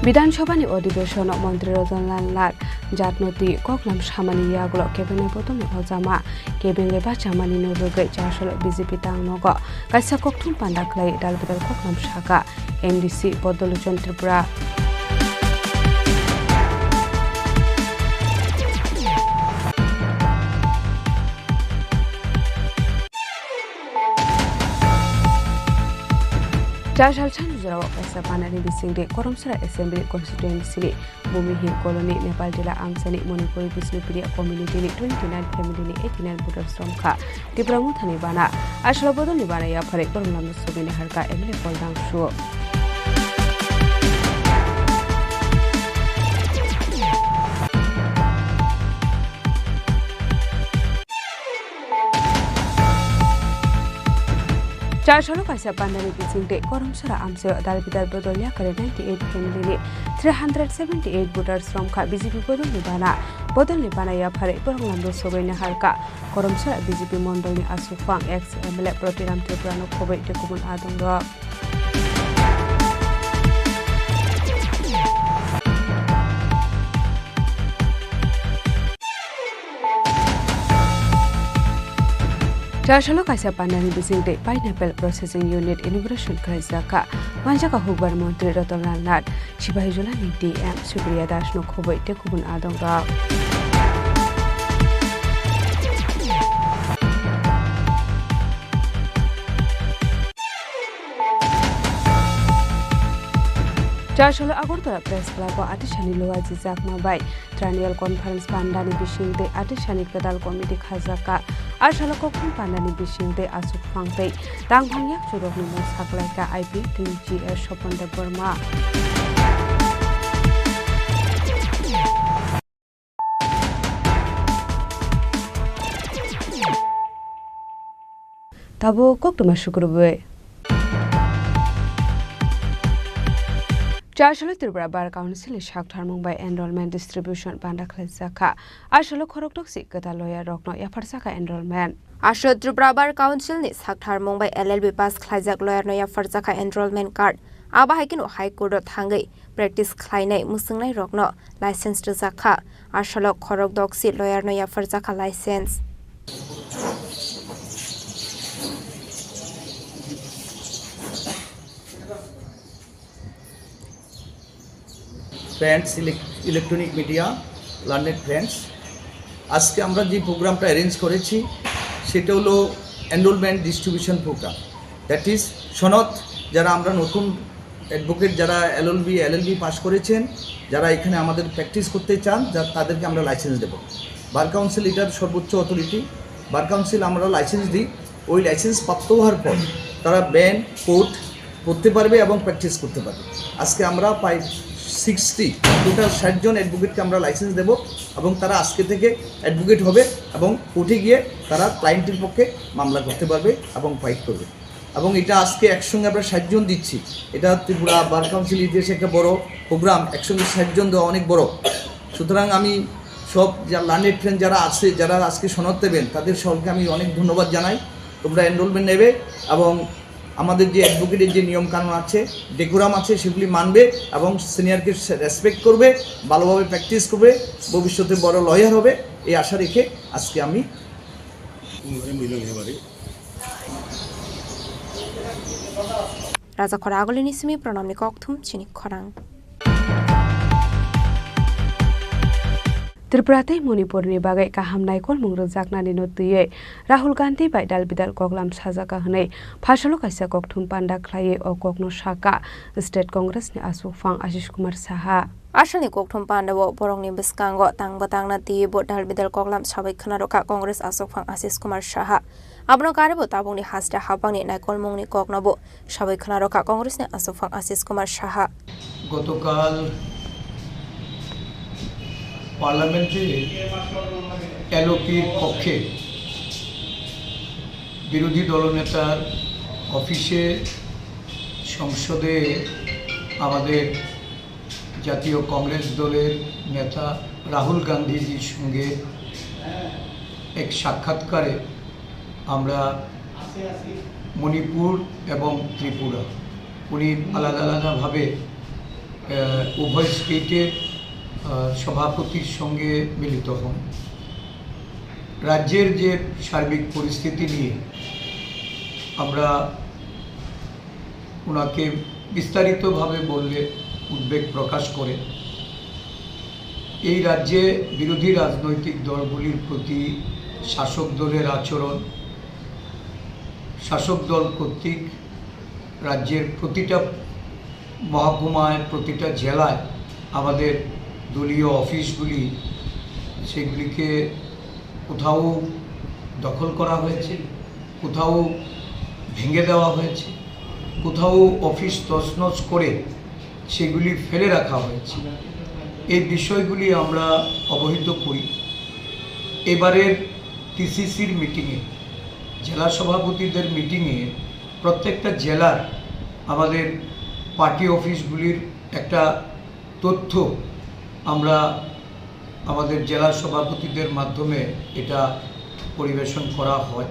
Bidhan Sabhani odhibeshono Montri Ratanlal Nath jatno twi koklam samani yagulo cabinet bodolno rojama, cabinet bachamani no rwgwi Chasolo B J P tangnogo kaisa kokthum panda khlai dal bidal koklam sakha M D C Bodol Lochon Tripura. Char salsani jorao kaisa panani bisingtwi Koromsora Assembly Constituency ni Bhumihir Colony, Nepal Jila Amchani Manipuri Bishnupriya Community ni twenty nine family ni eighty nine voters romkha Tipra Mothani bana. Aswk bodolni bana yapharwi borok lamno sogwini harkha M L A Paul Dangsu. Char salo kaisa pandani bisingtwi Koromsora amchaio dal bidal bodol yakarwi ninety eight family ni three hundred seventy eight voters romkha B J P bodolni bana. Bodolni bana yapharwi borok lamno sogwini harkha Koromsora B J P mondolni aswkphang ex M L A Protiram Tripura no khobwi tei kubun adongrok. Char salo kaisa pandani bisingtwi Pineapple Processing Unit inauguration khlaijak kha. Manjak kha hukbar montri Ratan Lal Nath, Sipahijola ni D M Supriya Das no khobwi tei kubun adongrok. Char salo Agartala Press Club o atisani lua jijakma bai Triennial Conference pandani bisingtwi atisani kwtal committee khajakha. A salo kokthum pandani bisingtwi aswk phang tei tangphang yakchurokni mung saklaikha I P F ni G S Sopon Debbarma. Tabuk koktwma sukrubwi. Char salo Tripura Bar Council ni saktharmung bai enrollment distribution panda khlaijak kha. A salo khoroktok si kwtal lawyer rokno yapharjakha enrollment. Aswk Tripura Bar Council ni saktharmung bai L L B pass khlaijak lawyer no yapharjakha enrollment card. Abo hai kheno High Court o thangwi practice khlainai mwswngnairokno license rwjakha. Aswk khorok doksi lawyer no yapharjakha license. Friends, elec-, electronic media, learned friends, আজকে আমরা যে প্রোগ্রামটা অ্যারেঞ্জ করেছি সেটা হলো enrolment distribution programme. That is সনদ, যারা আমরা নতুন অ্যাডভোকেট, যারা এলএলবি, এলএলবি পাস করেছেন, যারা এখানে আমাদের প্র্যাকটিস করতে চান, যা-, তাদেরকে আমরা লাইসেন্স দেব। বার কাউন্সিল এটার সর্বোচ্চ অথরিটি। বার কাউন্সিল আমরা লাইসেন্স দিই, ওই লাইসেন্স প্রাপ্ত হওয়ার পর তারা ব্যান্ড, কোড পড়তে পারবে এবং প্র্যাকটিস করতে পারবে। আজকে আমরা প্রায় সিক্সটি, টোটাল ষাট জন অ্যাডভোকেটকে আমরা লাইসেন্স দেব এবং তারা আজকে থেকে অ্যাডভোকেট হবে এবং কোর্টে গিয়ে তারা ক্লায়েন্টের পক্ষে মামলা করতে পারবে এবং ফাইট করবে। এবং এটা আজকে একসঙ্গে আমরা ষাট জন দিচ্ছি। এটা ত্রিপুরা বার কাউন্সিল ইতিহাসে একটা বড় প্রোগ্রাম, একসঙ্গে ষাট জন দেওয়া অনেক বড়। সুতরাং আমি সব যা লার্নেড ফ্রেন্ড যারা আছে, যারা আজকে সনদ দেবেন, তাদের সকলকে আমি অনেক ধন্যবাদ জানাই। তোমরা এনরোলমেন্ট নেবে এবং আমাদের যে অ্যাডভোকেটের যে নিয়মকানুন আছে, ডেকোরাম আছে, সেগুলি মানবে এবং সিনিয়রকে রেসপেক্ট করবে, ভালোভাবে প্র্যাকটিস করবে, ভবিষ্যতে বড় লয়ার হবে, এই আশা রেখে আজকে আমি Raja Khoragulini simi pranamni kokthum chini khorang. Tripura tei Manipurni bagwi kaham naikolmung rwjaknani no twiwi Rahul Gandhi bai dal bidal koklam sajaka hwnwi phasalo kaisa kokthum panda khlaiwi o kokno sakha State Congress ni aswkphang Ashish Kumar Saha. Asalni kokthum pandao borokni bwskango tang bwtangna twiwi bo dal bidal koklam sawi khwna rwkha Congress aswkphang Ashish Kumar Saha. Abono karwi bo tabukni hasta hapangni naikolmungni kokno bo sawi khwna rwkha Congressni aswkphang Ashish Kumar Saha. গতকাল পার্লামেন্টে এলওপির পক্ষে বিরোধী দলনেতার অফিসে, সংসদে আমাদের জাতীয় কংগ্রেস দলের নেতা রাহুল গান্ধীজির সঙ্গে এক সাক্ষাৎকারে আমরা মণিপুর এবং ত্রিপুরা, উনি আলাদা আলাদাভাবে, আহ, উভয় স্টেটের, আহ, সভাপতির সঙ্গে মিলিত হন। রাজ্যের যে সার্বিক পরিস্থিতি নিয়ে আমরা ওনাকে বিস্তারিতভাবে বললে উদ্বেগ প্রকাশ করে। এই রাজ্যে বিরোধী রাজনৈতিক দলগুলির প্রতি শাসক দলের আচরণ, শাসক দল কর্তৃক রাজ্যের প্রতিটা মহকুমায়, প্রতিটা জেলায় আমাদের দলীয় অফিসগুলি, সেগুলিকে কোথাও দখল করা হয়েছে, কোথাও ভেঙে দেওয়া হয়েছে, কোথাও অফিস তছনছ করে সেগুলি ফেলে রাখা হয়েছে। এই বিষয়গুলি আমরা অবহিত করি। এবারের টিসিসির মিটিংয়ে, জেলা সভাপতিদের মিটিংয়ে প্রত্যেকটা জেলার আমাদের পার্টি অফিসগুলির একটা তথ্য আমরা আমাদের জেলা সভাপতিদের মাধ্যমে এটা পরিবেশন করা হয়।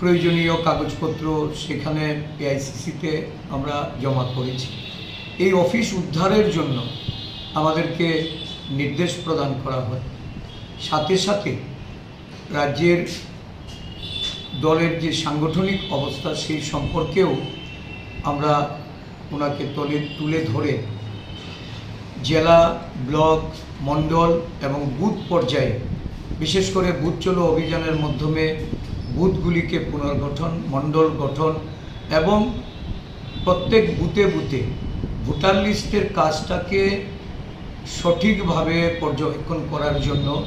প্রয়োজনীয় কাগজপত্র সেখানে এআইসিসিতে আমরা জমা করেছি। এই অফিস উদ্ধারের জন্য আমাদেরকে নির্দেশ প্রদান করা হয়। সাথে সাথে রাজ্যের দলের যে সাংগঠনিক অবস্থা, সেই সম্পর্কেও আমরা ওনাকে তলে, তুলে ধরে জেলা, ব্লক, মণ্ডল এবং বুথ পর্যায়ে, বিশেষ করে বুথ চলো অভিযানের মাধ্যমে বুথগুলিকে পুনর্গঠন, মণ্ডল গঠন এবং প্রত্যেক বুথে বুথে ভোটার লিস্টের কাজটাকে সঠিকভাবে পর্যবেক্ষণ করার জন্য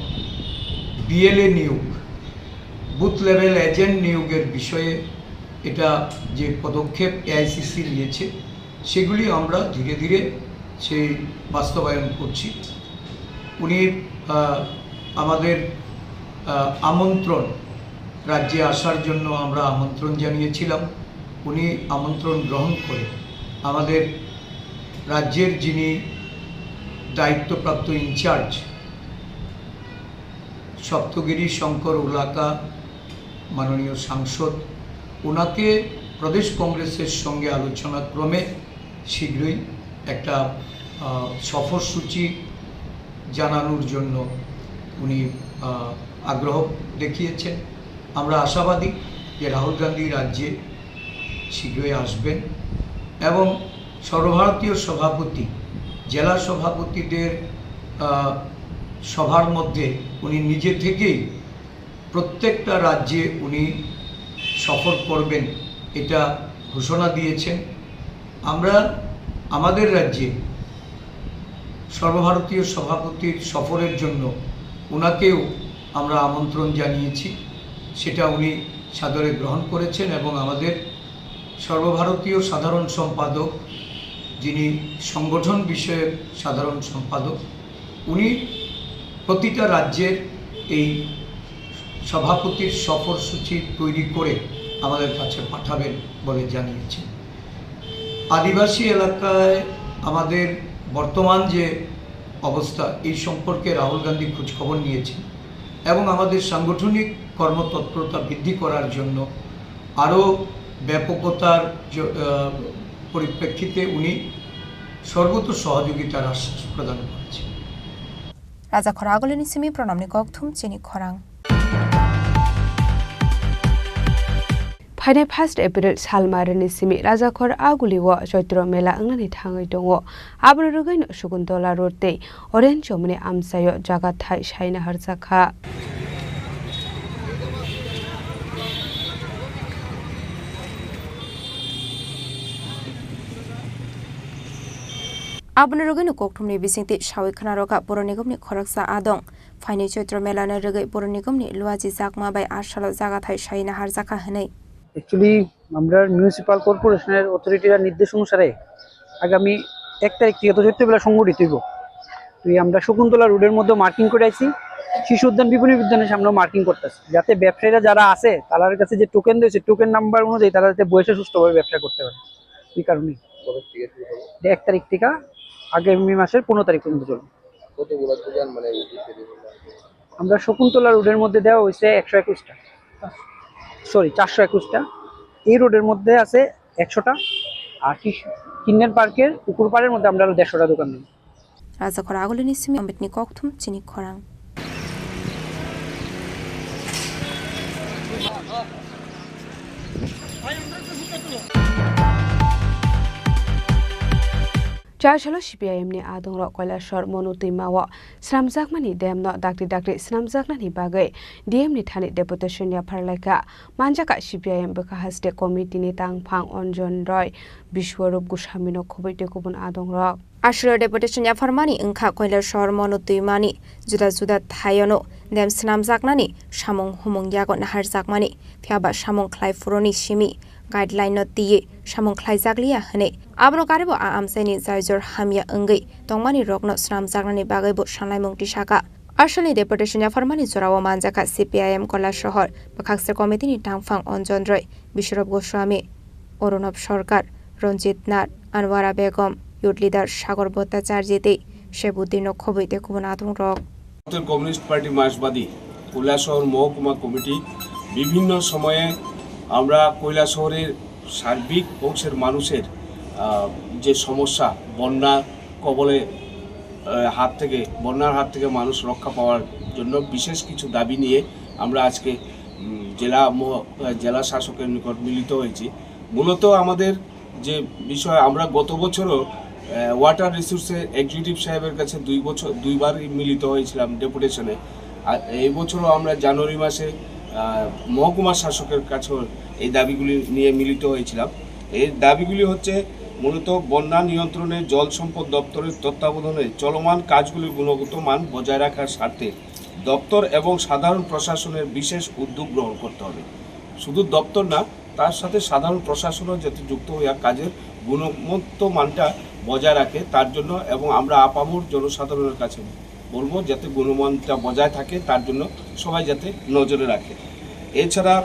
বিএলএ নিয়োগ, বুথ লেভেল এজেন্ট নিয়োগের বিষয়ে এটা যে পদক্ষেপ এআইসিসি নিয়েছে, সেগুলি আমরা ধীরে ধীরে সেই বাস্তবায়ন করছি। উনি, আহ, আমাদের, আহ, আমন্ত্রণ, রাজ্যে আসার জন্য আমরা আমন্ত্রণ জানিয়েছিলাম। উনি আমন্ত্রণ গ্রহণ করে আমাদের রাজ্যের যিনি দায়িত্বপ্রাপ্ত ইনচার্জ, সপ্তগিরি শঙ্কর উলাকা, মাননীয় সাংসদ, ওনাকে প্রদেশ কংগ্রেসের সঙ্গে আলোচনা ক্রমে শীঘ্রই একটা, আহ, সফরসূচি জানানোর জন্য উনি, আহ, আগ্রহ দেখিয়েছেন। আমরা আশাবাদী যে রাহুল গান্ধী রাজ্যে শীঘ্রই আসবেন এবং সর্বভারতীয় সভাপতি, জেলা সভাপতিদের, আহ, সভার মধ্যে উনি নিজে থেকেই প্রত্যেকটা রাজ্যে উনি সফর করবেন, এটা ঘোষণা দিয়েছেন। আমরা আমাদের রাজ্যে সর্বভারতীয় সভাপতির সফরের জন্য ওনাকেও আমরা আমন্ত্রণ জানিয়েছি, সেটা উনি সাদরে গ্রহণ করেছেন এবং আমাদের সর্বভারতীয় সাধারণ সম্পাদক, যিনি সংগঠন বিষয়ক সাধারণ সম্পাদক, উনি প্রতিটা রাজ্যের এই সভাপতির সফরসূচি তৈরি করে আমাদের কাছে পাঠাবেন বলে জানিয়েছেন। আদিবাসী এলাকায় আমাদের বর্তমান যে অবস্থা, এই সম্পর্কে রাহুল গান্ধী খোঁজখবর নিয়েছেন এবং আমাদের সাংগঠনিক কর্মতৎপরতা বৃদ্ধি করার জন্য আরও ব্যাপকতার জ-, আহ, পরিপ্রেক্ষিতে উনি সর্বত সহযোগিতার আশ্বাস প্রদান করেছেন। Rajakhor Agulini simi pranamni kokthum chini khorang. Phainai first April salmarini simi Rajakhor Agulio Choitro Mela wngnani thangwi tongo. Aboni rwgwino Sukuntola Road tei Orange Chomoni amchaio jaga thai saina harjakha. Aboni rwgwino kokthumni bisingtwi sawi khna rwkha Puro Nigomni khoroksa adong. Phainai Choitro Melano rwgwi Puro Nigomni Luaji Chakma bai a salo jaga thai saina harjakha hwnwi. Actually, আমরা মিউনিসিপ্যাল কর্পোরেশনের অথরিটির নির্দেশ অনুসারে আগামী এক তারিখ থেকে তো চৈত্র মেলা সংগঠিত হইব। তো এই আমরা শকুন্তলা রোডের মধ্যে মার্কিং করে আইছি, শিশু উদ্যান, বিপণী উদ্যানের সামনেও মার্কিং করতেছি, যাতে ব্যবসায়ীরা যারা আছে তাদের কাছে যে টোকেন দিয়েছে, টোকেন নাম্বার অনুযায়ী তারা যাতে বসে সুষ্ঠুভাবে ব্যবসা করতে পারে। এই কারণেই কবে থেকে শুরু হবে? এটা এক তারিখ থেকে আগামী মাসের পনেরো তারিখ পর্যন্ত চলবে। কতগুলো দোকান মানে এই যে সেদিন আমরা শকুন্তলা রোডের মধ্যে দেওয়া হয়েছে একশো একুশটা, সরি, চারশো একুশটা। এই রোডের মধ্যে আছে একশোটা, আর কি কিন্নার পার্কের পুকুর পাড়ের মধ্যে আমরা আরো দেড়শোটা দোকান দিই। Rajakhor Agulini simi Ambetni kokthum chini khorang. Char salo C P I M ni adongrok Kailasor Monu twima o swnamjakmani dam no dakti dakti swnamjaknani bagwi D M ni thani deputation yaphar laikha. Manjakha C P I M bwkha haste committee ni tangphang Anjan Roy, Biswarup Goswami no khobwi tei kubun adongrok. Aswk o deputation yapharmani wngkha Kailasor Monu twimani juda juda thaiono dam swnamjaknani samung humung yago naharjakmani, phiyaba samung khlai phuruni simi guideline no twiwi samung khlaijakliya hwnwi. Abono karibo a amchaini jaijor hamya wngwi tongmani rokno swnamjaknani bagwi bo sanlaimung tisaka. Aswkni deputation yapharmani jorao manjakha C P I M Kailasor bwkhakse committee ni tangphang Anjan Roy, Biswarup Goswami, Arunab Sarkar, Ranjit Nath, Anwara Begum, youth leader Sagar Bhattacharjee tei Shebuddin no khobwi tei kubun adongrok. Bharatiya Communist Party Marksbadi Kailashahar মহকুমা কমিটি বিভিন্ন সময়ে আমরা কৈলাসহরের সার্বিক অংশের মানুষের, আহ, যে সমস্যা, বন্যা কবলে, আহ, হাত থেকে, বন্যার হাত থেকে মানুষ রক্ষা পাওয়ার জন্য বিশেষ কিছু দাবি নিয়ে আমরা আজকে, উম, জেলা মহ-, আহ, জেলা শাসকের নিকট মিলিত হয়েছি। মূলত আমাদের যে বিষয়, আমরা গত বছরও, আহ, ওয়াটার রিসোর্সের এক্সিকিউটিভ সাহেবের কাছে দুই বছর, দুইবারই মিলিত হয়েছিলাম ডেপুটেশনে। আর এই বছরও আমরা জানুয়ারি মাসে, আহ, মহকুমা শাসকের কাছেও এই দাবিগুলি নিয়ে মিলিত হয়েছিলাম। এই দাবিগুলি হচ্ছে মূলত বন্যা নিয়ন্ত্রণে জল সম্পদ দপ্তরের তত্ত্বাবধানে চলমান কাজগুলির গুণগত মান বজায় রাখার স্বার্থে দপ্তর এবং সাধারণ প্রশাসনের বিশেষ উদ্যোগ গ্রহণ করতে হবে। শুধু দপ্তর না, তার সাথে সাধারণ প্রশাসনও যাতে যুক্ত হইয়া কাজের গুণগত মানটা বজায় রাখে, তার জন্য এবং আমরা আপামর জনসাধারণের কাছে বলবো যাতে গুণমানটা বজায় থাকে, তার জন্য সবাই যাতে নজরে রাখে। এছাড়া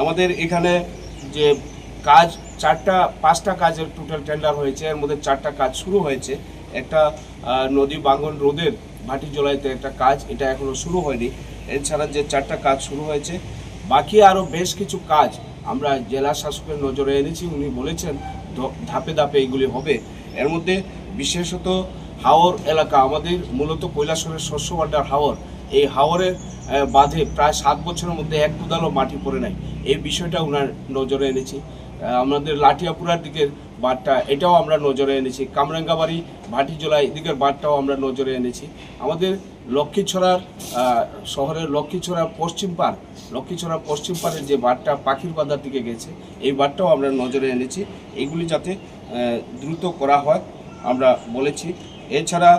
আমাদের এখানে যে কাজ, চারটা, পাঁচটা কাজের টোটাল টেন্ডার হয়েছে, এর মধ্যে চারটা কাজ শুরু হয়েছে। একটা, আহ, নদী ভাঙ্গন রোধের ভাটিজোলাইতে একটা কাজ, এটা এখনো শুরু হয়নি। এছাড়া যে চারটা কাজ শুরু হয়েছে, বাকি আরও বেশ কিছু কাজ আমরা জেলা শাসকের নজরে এনেছি। উনি বলেছেন ধ-, ধাপে ধাপে এগুলি হবে। এর মধ্যে বিশেষত হাওর এলাকা, আমাদের মূলত কৈলাসহরের শস্য ভাণ্ডার হাওর, এই হাওরের, আহ, বাঁধে প্রায় সাত বছরের মধ্যে এক কোদালও মাটি পড়ে নাই। এই বিষয়টা ওনার নজরে এনেছি। আহ, আমাদের লাঠিয়াপুরার দিকের বাঁধটা, এটাও আমরা নজরে এনেছি। কামরাঙ্গাবাড়ি, ভাটিজোলা এদিকের বাঁধটাও আমরা নজরে এনেছি। আমাদের লক্ষ্মীছড়ার, আহ, শহরের লক্ষ্মীছড়ার পশ্চিম পাড়, লক্ষ্মীছড়ার পশ্চিম পাড়ের যে বাঁধটা পাখির বাঁধার দিকে গেছে, এই বাঁধটাও আমরা নজরে এনেছি। এগুলি যাতে, আহ, দ্রুত করা হয়, আমরা বলেছি। এছাড়া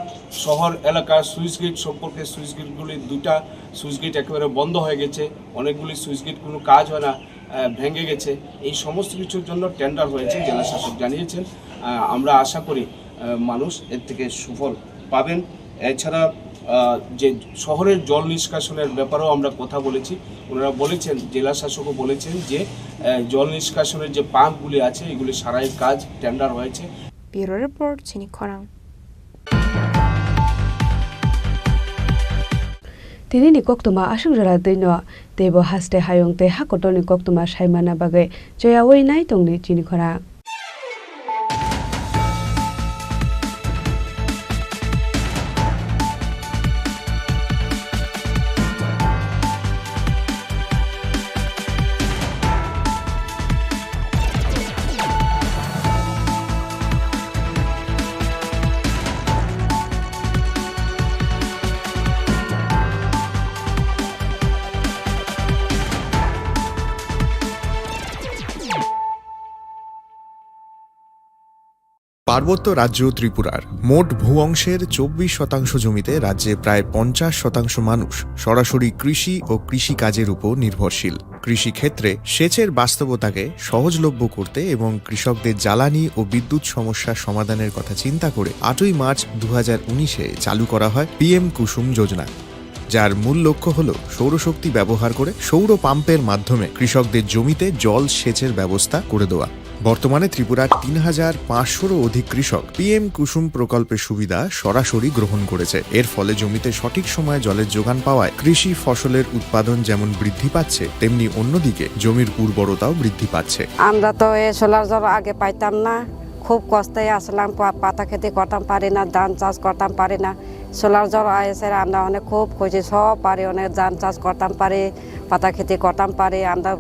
শহর এলাকার স্লুইস গেট সম্পর্কে, স্লুইস গেটগুলি দুটা স্লুইস গেট একেবারে বন্ধ হয়ে গেছে, অনেকগুলি স্লুইস গেট কোনো কাজ হয় না, আহ, ভেঙে গেছে। এই সমস্ত কিছুর জন্য টেন্ডার হয়েছে, জেলা শাসক জানিয়েছেন। আহ, আমরা আশা করি, আহ, মানুষ এর থেকে সুফল পাবেন। এছাড়া, আহ, যে শহরের জল নিষ্কাশনের ব্যাপারেও আমরা কথা বলেছি, ওনারা বলেছেন, জেলা শাসকও বলেছেন যে, আহ, জল নিষ্কাশনের যে পাম্পগুলি আছে, এগুলি সারাইয়ের কাজ টেন্ডার হয়েছে। Bureau Report, Chini Khorang. Tini ni koktwma aswk jora twino, teibo haste hayung tei ha kotorni koktwma saimana bagwi choyaui nai tongni Chini Khorang. পার্বত্য রাজ্য ত্রিপুরার মোট ভূ অংশের চব্বিশ শতাংশ জমিতে রাজ্যে প্রায় পঞ্চাশ শতাংশ মানুষ সরাসরি কৃষি ও কৃষিকাজের উপর নির্ভরশীল। কৃষিক্ষেত্রে সেচের বাস্তবতাকে সহজলভ্য করতে এবং কৃষকদের জ্বালানি ও বিদ্যুৎ সমস্যা সমাধানের কথা চিন্তা করে আটই মার্চ দু হাজার উনিশে চালু করা হয় পিএম কুসুম যোজনা, যার মূল লক্ষ্য হল সৌরশক্তি ব্যবহার করে সৌর পাম্পের মাধ্যমে কৃষকদের জমিতে জল সেচের ব্যবস্থা করে দেওয়া। বর্তমানে ত্রিপুরার তিন হাজার পাঁচশোরও অধিক কৃষক পিএম কুসুম প্রকল্পের সুবিধা সরাসরি গ্রহণ করেছে। এর ফলে জমিতে সঠিক সময়ে জলের যোগান পাওয়ায় কৃষি ফসলের উৎপাদন যেমন বৃদ্ধি পাচ্ছে, তেমনি অন্যদিকে জমির উর্বরতাও বৃদ্ধি পাচ্ছে। আমরা তো এ সোলার জল আগে পাইতাম না, খুব কষ্টে আসলাম, পা-, পাতা খেতি করতাম পারি না, ধান চাষ করতাম পারি না। সোলার জল আইসে আমরা অনেক খুব খুশি, সব পারি, অনেক ধান চাষ করতাম পারি, পাতা খেতি করতাম পারি। আমরা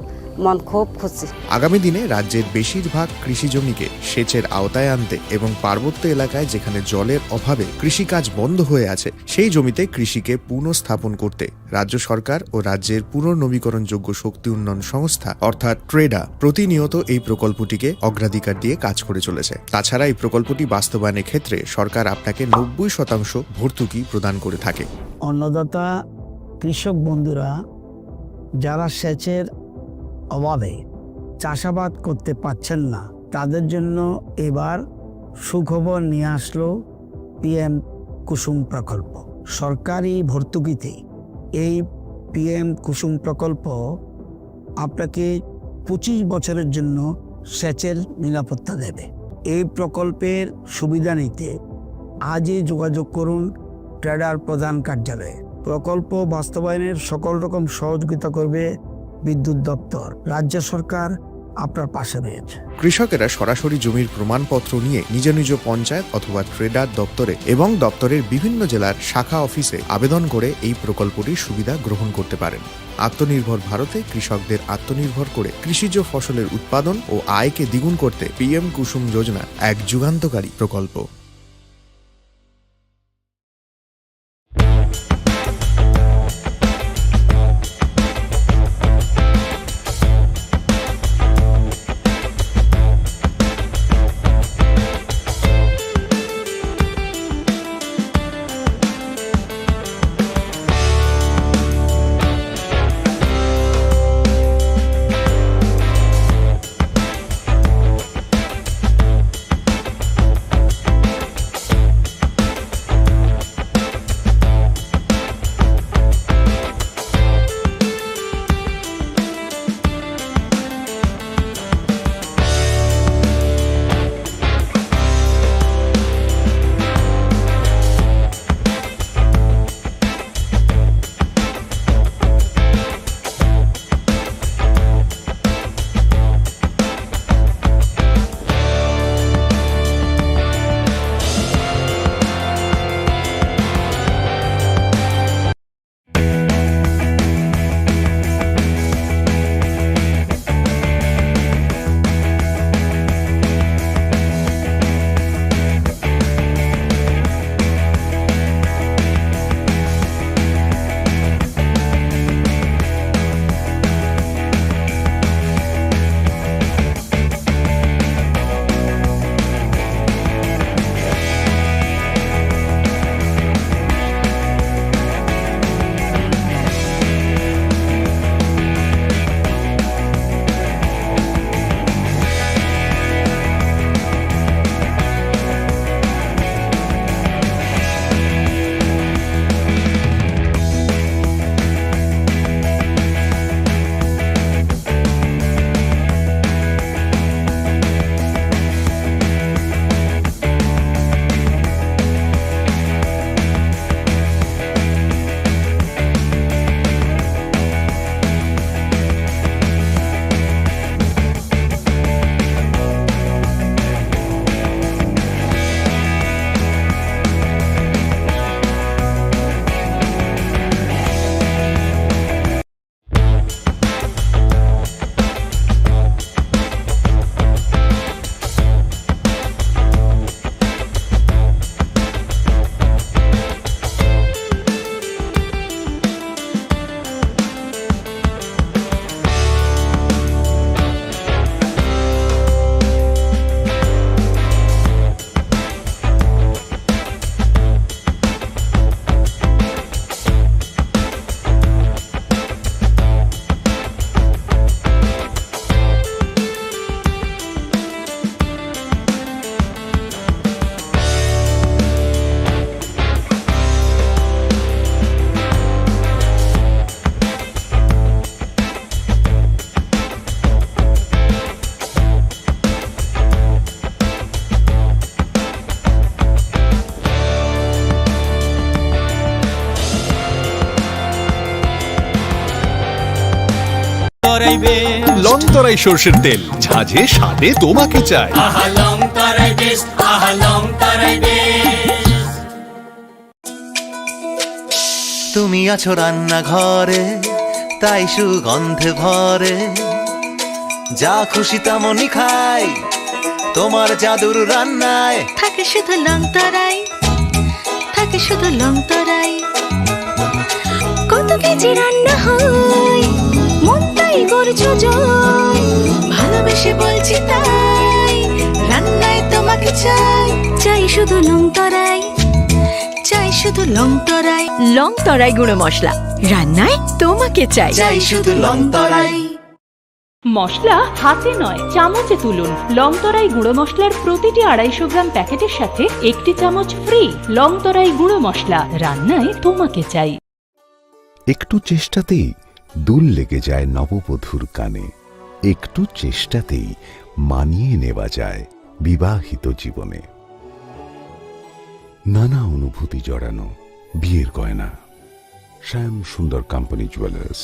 মন খুব খুশি। আগামী দিনে রাজ্যের বেশিরভাগ কৃষি জমিকে সেচের আওতায় আনতে এবং পার্বত্য এলাকায় যেখানে জলের অভাবে কৃষিকাজ বন্ধ হয়ে আছে, সেই জমিতে কৃষিকে পুনঃস্থাপন করতে রাজ্য সরকার ও রাজ্যের পুনর্নবীকরণযোগ্য শক্তি উন্নয়ন সংস্থা অর্থাৎ ট্রেডা প্রতিনিয়ত এই প্রকল্পটিকে অগ্রাধিকার দিয়ে কাজ করে চলেছে। তাছাড়া এই প্রকল্পটি বাস্তবায়নের ক্ষেত্রে সরকার আপনাকে নব্বই শতাংশ ভর্তুকি প্রদান করে থাকে। অন্নদাতা কৃষক বন্ধুরা যারা সেচের অভাবে চাষাবাদ করতে পারছেন না, তাদের জন্য এবার সুখবর নিয়ে আসলো পিএম কুসুম প্রকল্প। সরকারি ভর্তুকিতে এই পিএম কুসুম প্রকল্প আপনাকে পঁচিশ বছরের জন্য সেচের নিরাপত্তা দেবে। এই প্রকল্পের সুবিধা নিতে আজই যোগাযোগ করুন ট্রেডার প্রধান কার্যালয়ে। প্রকল্প বাস্তবায়নের সকল রকম সহযোগিতা করবে বিদ্যুৎ দপ্তর। রাজ্য সরকার আপনার পাশে রয়েছে। কৃষকেরা সরাসরি জমির প্রমাণপত্র নিয়ে নিজ নিজ পঞ্চায়েত অথবা ট্রেডার দপ্তরে এবং দপ্তরের বিভিন্ন জেলার শাখা অফিসে আবেদন করে এই প্রকল্পটির সুবিধা গ্রহণ করতে পারেন। আত্মনির্ভর ভারতে কৃষকদের আত্মনির্ভর করে কৃষিজ ফসলের উৎপাদন ও আয়কে দ্বিগুণ করতে পিএম কুসুম যোজনা এক যুগান্তকারী প্রকল্প। লং তরাই সর্ষের তেল, ঝাঁঝে স্বাদে তোমাকে চাই। আহা লং তরাই টেস্ট, আহা লং তরাই টেস্ট। তুমি আছো রান্নাঘরে, তাই সুগন্ধে ভরে। যা খুশি তেমনই খাই তোমার জাদুর রান্নায়। থাকে শুধু লং তরাই, থাকে শুধু লং তরাই। কত কেজি রান্না হয়, মনটাই করছো জয়। ভালোবেসে বলছি তাই, রান্নায় তোমাকে চাই। চাই শুধু লং তরাই, চাই শুধু লং তরাই। লং তরাই গুঁড়ো মশলা, রান্নায় তোমাকে চাই। চাই শুধু লং তরাই। মশলা হাতে নয়, চামচে তুলুন। লং তরাই গুঁড়ো মশলার প্রতিটি আড়াইশো গ্রাম প্যাকেটের সাথে একটি চামচ ফ্রি। লং তরাই গুঁড়ো মশলা, রান্নায় তোমাকে চাই। একটু চেষ্টাতেই দুল লেগে যায় নববধূর কানে। একটু চেষ্টাতেই মানিয়ে নেওয়া যায় বিবাহিত জীবনে। নানা অনুভূতি জড়ানো বিয়ের গয়না। শ্যাম সুন্দর কোম্পানি জুয়েলার্স।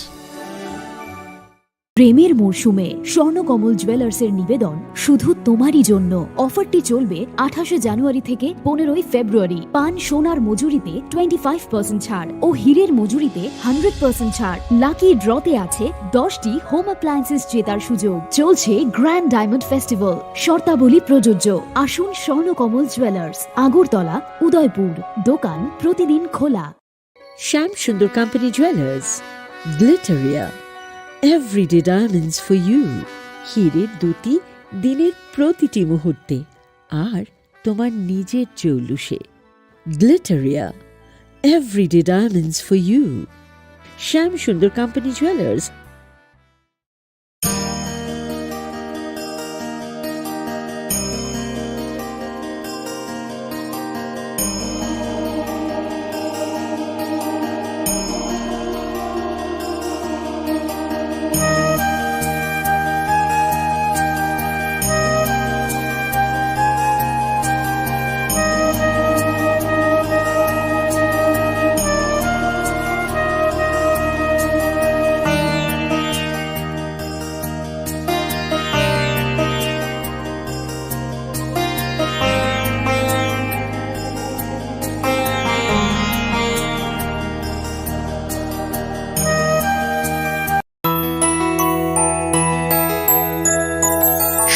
প্রেমের মরশুমে স্বর্ণকমল জুয়েলার্সের নিবেদন শুধু তোমারই জন্য। অফারটি চলবে আঠাশে জানুয়ারি থেকে পনেরোই ফেব্রুয়ারি। পান সোনার মজুরিতে টোয়েন্টি ফাইভ পার্সেন্ট ছাড় ও হীরের মজুরিতে হান্ড্রেড পার্সেন্ট ছাড়। লাকি ড্রতে আছে দশটি হোম অ্যাপ্লায়েন্সেস জেতার সুযোগ। চলছে গ্র্যান্ড ডায়মন্ড ফেস্টিভ্যাল, শর্তাবলী প্রযোজ্য। আসুন স্বর্ণকমল জুয়েলার্স, আগরতলা, উদয়পুর। দোকান প্রতিদিন খোলা। Shyam Sundar company jewellers, Glitteria, everyday diamonds for you. হীরের দ্যুতি দিনের প্রতিটি মুহূর্তে, আর তোমার নিজের জৌলুসে। Glitteria, everyday diamonds for you. Shyam Sundar company jewellers.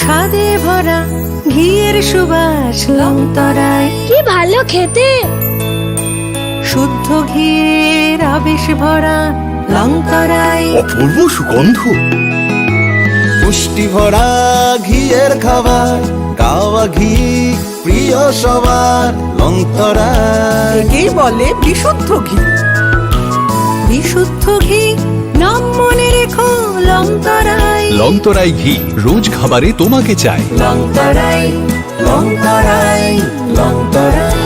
স্বাদে ভরা ঘিয়ের সুবাস লংতরায়। কি ভালো খেতে! শুদ্ধ ঘিয়ের আবেশ ভরা লংতরায়। অপূর্ব সুগন্ধ। পুষ্টি ভরা ঘিয়ের খাবার, গাওয়া ঘি প্রিয় সবার লংতরায়। একেই বলে বিশুদ্ধ ঘি। বিশুদ্ধ ঘি, নাম মনে রেখো লংতরায়। লংতরাই ঘি রোজ খাবারে তোমাকে চাই। লংতরায়, লংতরায়, লংতরায়।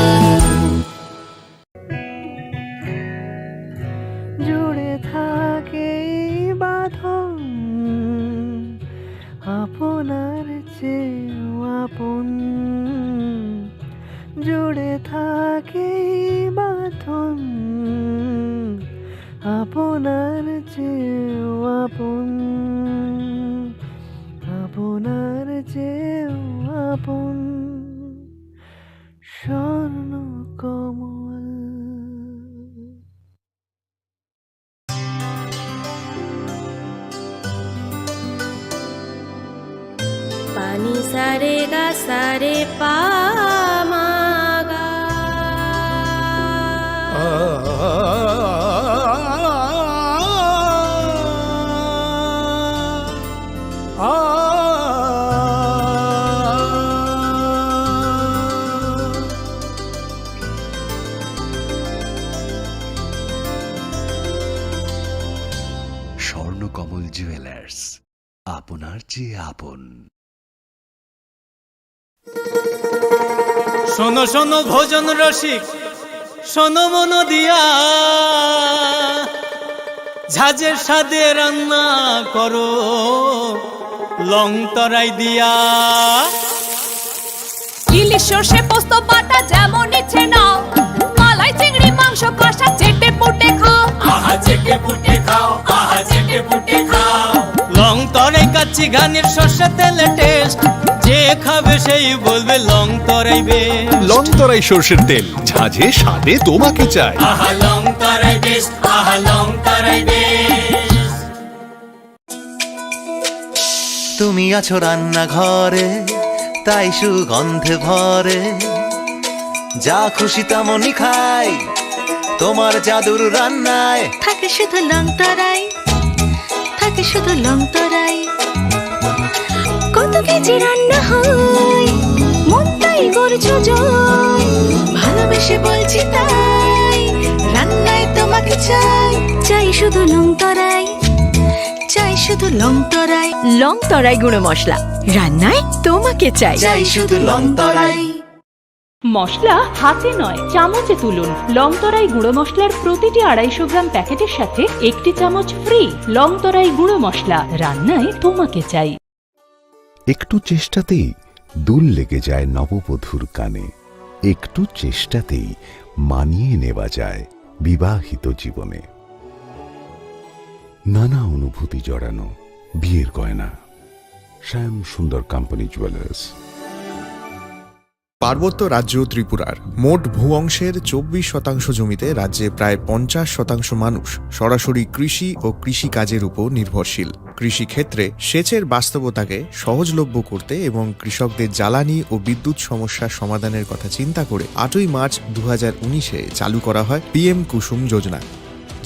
জুড়ে থাকে এই বাঁধন, আপনার চেয়েও আপন। জুড়ে থাকে এই বাঁধন, আপনার চেয়েও আপন, আপনার চেয়েও আপন। স্বর্ণ কমল। পানি সারে গা সারে পা মা গা। স্বর্ণকমল জুয়েলার্স, আপনার চেয়ে আপন। শোনো শোনো ভোজন রসিক, শোনো মন দিয়া, ঝাঁঝের স্বাদে রান্না করো লং তরাই দিয়া। ইলিশ সর্ষে পোস্ত বাটা যেমন ইচ্ছে নাও, মালাই চিংড়ি মাংস কষা চেটে পুটে খাও। আহা চেটে পুটে খাও, আহা চেটে পুটে খাও। লং তরাই কাচ্চি ঘানির সর্ষে তেলে টেস্ট, যে খাবে সেই বলবে লং তরাই বেস্ট। লং তরাই সর্ষের তেল, ঝাঁঝে স্বাদে তোমাকে চাই। আহা লং তরাই বেস্ট, আহা লং তরাই বেস্ট। তুমি আছো রান্নাঘরে, তাই সুগন্ধে ভরে। যা খুশি তেমনই খাই, তোমার জাদুর রান্নায়। থাকে শুধু লং তরাই, থাকে শুধু লং তরাই। কত কেজি রান্না হয়, মনটাই করছো জয়। ভালোবেসে বলছি তাই, রান্নায় তোমাকে চাই। চাই শুধু লং তরাই, চাই শুধু লং তরাই। লং তরাই গুঁড়ো মশলা, রান্নায় তোমাকে চাই। চাই শুধু লং তরাই। মশলা হাতে নয়, চামচে তুলুন। লং তরাই গুঁড়ো মশলার প্রতিটি আড়াইশো গ্রাম প্যাকেটের সাথে একটি চামচ ফ্রি। লং তরাই গুঁড়ো মশলা, রান্নায় তোমাকে চাই। একটু চেষ্টাতেই দুল লেগে যায় নববধূর কানে, একটু চেষ্টাতেই মানিয়ে নেওয়া যায় বিবাহিত জীবনে। নানা অনুভূতি জড়ানো বিয়ের গয়না। শ্যাম সুন্দর কোম্পানি জুয়েলার্স। পার্বত্য রাজ্য ত্রিপুরার মোট ভূ অংশের চব্বিশ শতাংশ জমিতে রাজ্যে প্রায় পঞ্চাশ শতাংশ মানুষ সরাসরি কৃষি ও কৃষিকাজের উপর নির্ভরশীল। কৃষিক্ষেত্রে সেচের বাস্তবতাকে সহজলভ্য করতে এবং কৃষকদের জ্বালানি ও বিদ্যুৎ সমস্যা সমাধানের কথা চিন্তা করে আটই মার্চ দু হাজার উনিশে চালু করা হয় পিএম কুসুম যোজনা,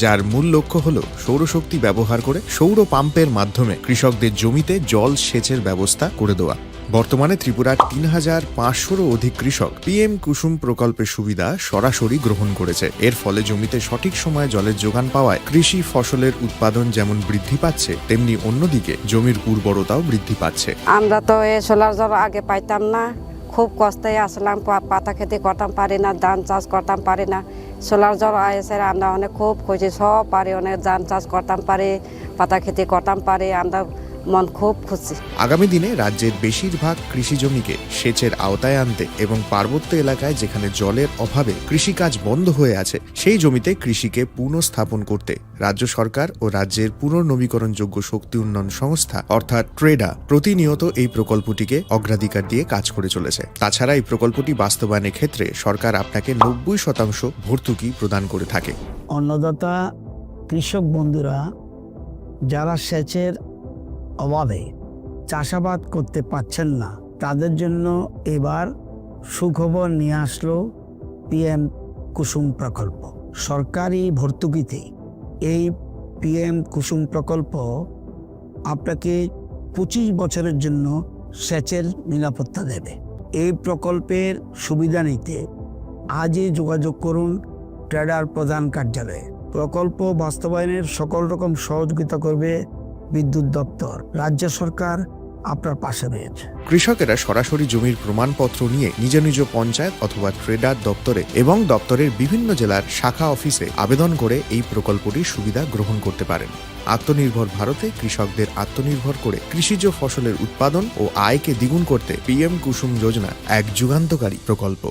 যার মূল লক্ষ্য হল সৌরশক্তি ব্যবহার করে সৌর পাম্পের মাধ্যমে কৃষকদের জমিতে জল সেচের ব্যবস্থা করে দেওয়া। বর্তমানে ত্রিপুরার তিন হাজার পাঁচশোরও অধিক কৃষক পিএম কুসুম প্রকল্পের সুবিধা সরাসরি গ্রহণ করেছে। এর ফলে জমিতে সঠিক সময়ে জলের যোগান পাওয়ায় কৃষি ফসলের উৎপাদন যেমন বৃদ্ধি পাচ্ছে, তেমনি অন্যদিকে জমির উর্বরতাও বৃদ্ধি পাচ্ছে। আমরা তো এই সোলার জল আগে পাইতাম না, খুব কষ্টে আসলাম, পা-, পাতা খেতি করতাম পারি না, ধান চাষ করতাম পারি না। সোলার জল আইসে আমরা অনেক খুব খুশি, সব পারি, অনেক ধান চাষ করতাম পারি, পাতা খেতি করতাম পারি, আমরা মন খুব খুশি। আগামী দিনে রাজ্যের বেশিরভাগ কৃষি জমিকে সেচের আওতায় আনতে এবং পার্বত্য এলাকায় যেখানে জলের অভাবে কৃষিকাজ বন্ধ হয়ে আছে, সেই জমিতে কৃষিকে পুনঃস্থাপন করতে রাজ্য সরকার ও রাজ্যের পুনর্নবীকরণযোগ্য শক্তি উন্নয়ন সংস্থা অর্থাৎ ট্রেডা প্রতিনিয়ত এই প্রকল্পটিকে অগ্রাধিকার দিয়ে কাজ করে চলেছে। তাছাড়া এই প্রকল্পটি বাস্তবায়নের ক্ষেত্রে সরকার আপনাকে নব্বই শতাংশ ভর্তুকি প্রদান করে থাকে। অন্নদাতা কৃষক বন্ধুরা যারা সেচের অভাবে চাষাবাদ করতে পারছেন না, তাদের জন্য এবার সুখবর নিয়ে আসলো পিএম কুসুম প্রকল্প। সরকারি ভর্তুকিতে এই পিএম কুসুম প্রকল্প আপনাকে পঁচিশ বছরের জন্য সেচের নিরাপত্তা দেবে। এই প্রকল্পের সুবিধা নিতে আজই যোগাযোগ করুন ট্রেডার প্রধান কার্যালয়ে। প্রকল্প বাস্তবায়নের সকল রকম সহযোগিতা করবে বিদ্যুৎ দপ্তর। রাজ্য সরকার আপনার পাশে রয়েছে। কৃষকেরা সরাসরি জমির প্রমাণপত্র নিয়ে নিজ নিজ পঞ্চায়েত অথবা ট্রেডার দপ্তরে এবং দপ্তরের বিভিন্ন জেলার শাখা অফিসে আবেদন করে এই প্রকল্পটির সুবিধা গ্রহণ করতে পারেন। আত্মনির্ভর ভারতে কৃষকদের আত্মনির্ভর করে কৃষিজ ফসলের উৎপাদন ও আয়কে দ্বিগুণ করতে পিএম কুসুম যোজনা এক যুগান্তকারী প্রকল্প।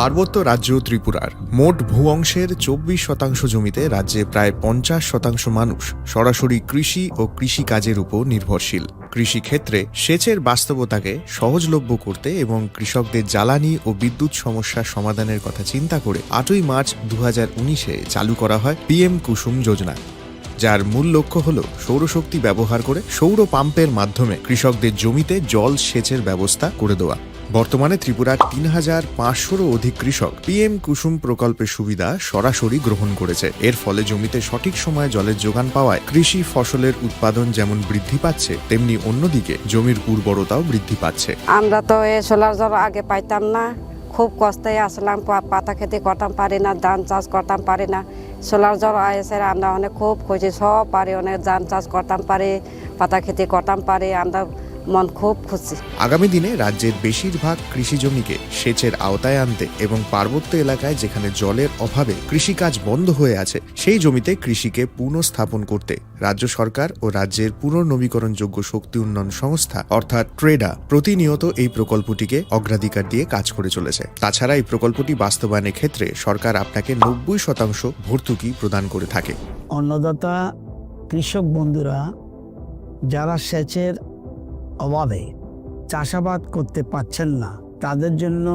পার্বত্য রাজ্য ত্রিপুরার মোট ভূ অংশের চব্বিশ শতাংশ জমিতে রাজ্যে প্রায় পঞ্চাশ শতাংশ মানুষ সরাসরি কৃষি ও কৃষিকাজের উপর নির্ভরশীল। কৃষিক্ষেত্রে সেচের বাস্তবতাকে সহজলভ্য করতে এবং কৃষকদের জ্বালানি ও বিদ্যুৎ সমস্যা সমাধানের কথা চিন্তা করে আটই মার্চ দু হাজার উনিশে চালু করা হয় পিএম কুসুম যোজনা, যার মূল লক্ষ্য হল সৌরশক্তি ব্যবহার করে সৌর পাম্পের মাধ্যমে কৃষকদের জমিতে জল সেচের ব্যবস্থা করে দেওয়া। বর্তমানে ত্রিপুরার তিন হাজার পাঁচশোরও অধিক কৃষক পিএম কুসুম প্রকল্পের সুবিধা সরাসরি গ্রহণ করেছে। এর ফলে জমিতে সঠিক সময়ে জলের যোগান পাওয়ায় কৃষি ফসলের উৎপাদন যেমন বৃদ্ধি পাচ্ছে, তেমনি অন্যদিকে জমির উর্বরতাও বৃদ্ধি পাচ্ছে। আমরা তো এই সোলার জল আগে পাইতাম না, খুব কষ্টে আসলাম, পা- পাতা খেতে করতাম পারি না, ধান চাষ করতাম পারি না। সোলার জল এসে আমরা অনেক খুব খুশি, সব পারি, অনেক ধান চাষ করতাম পারি, পাতা খেতে করতাম পারি, আমরা মন খুব খুশি। আগামী দিনে রাজ্যের বেশিরভাগ কৃষি জমিকে সেচের আওতায় আনতে এবং পার্বত্য এলাকায় যেখানে জলের অভাবে কৃষিকাজ বন্ধ হয়ে আছে, সেই জমিতে কৃষিকে পুনঃস্থাপন করতে রাজ্য সরকার ও রাজ্যের পুনর্নবীকরণযোগ্য শক্তি উন্নয়ন সংস্থা অর্থাৎ ট্রেডা প্রতিনিয়ত এই প্রকল্পটিকে অগ্রাধিকার দিয়ে কাজ করে চলেছে। তাছাড়া এই প্রকল্পটি বাস্তবায়নের ক্ষেত্রে সরকার আপনাকে নব্বই শতাংশ ভর্তুকি প্রদান করে থাকে। অন্নদাতা কৃষক বন্ধুরা যারা সেচের অভাবে চাষাবাদ করতে পারছেন না, তাদের জন্য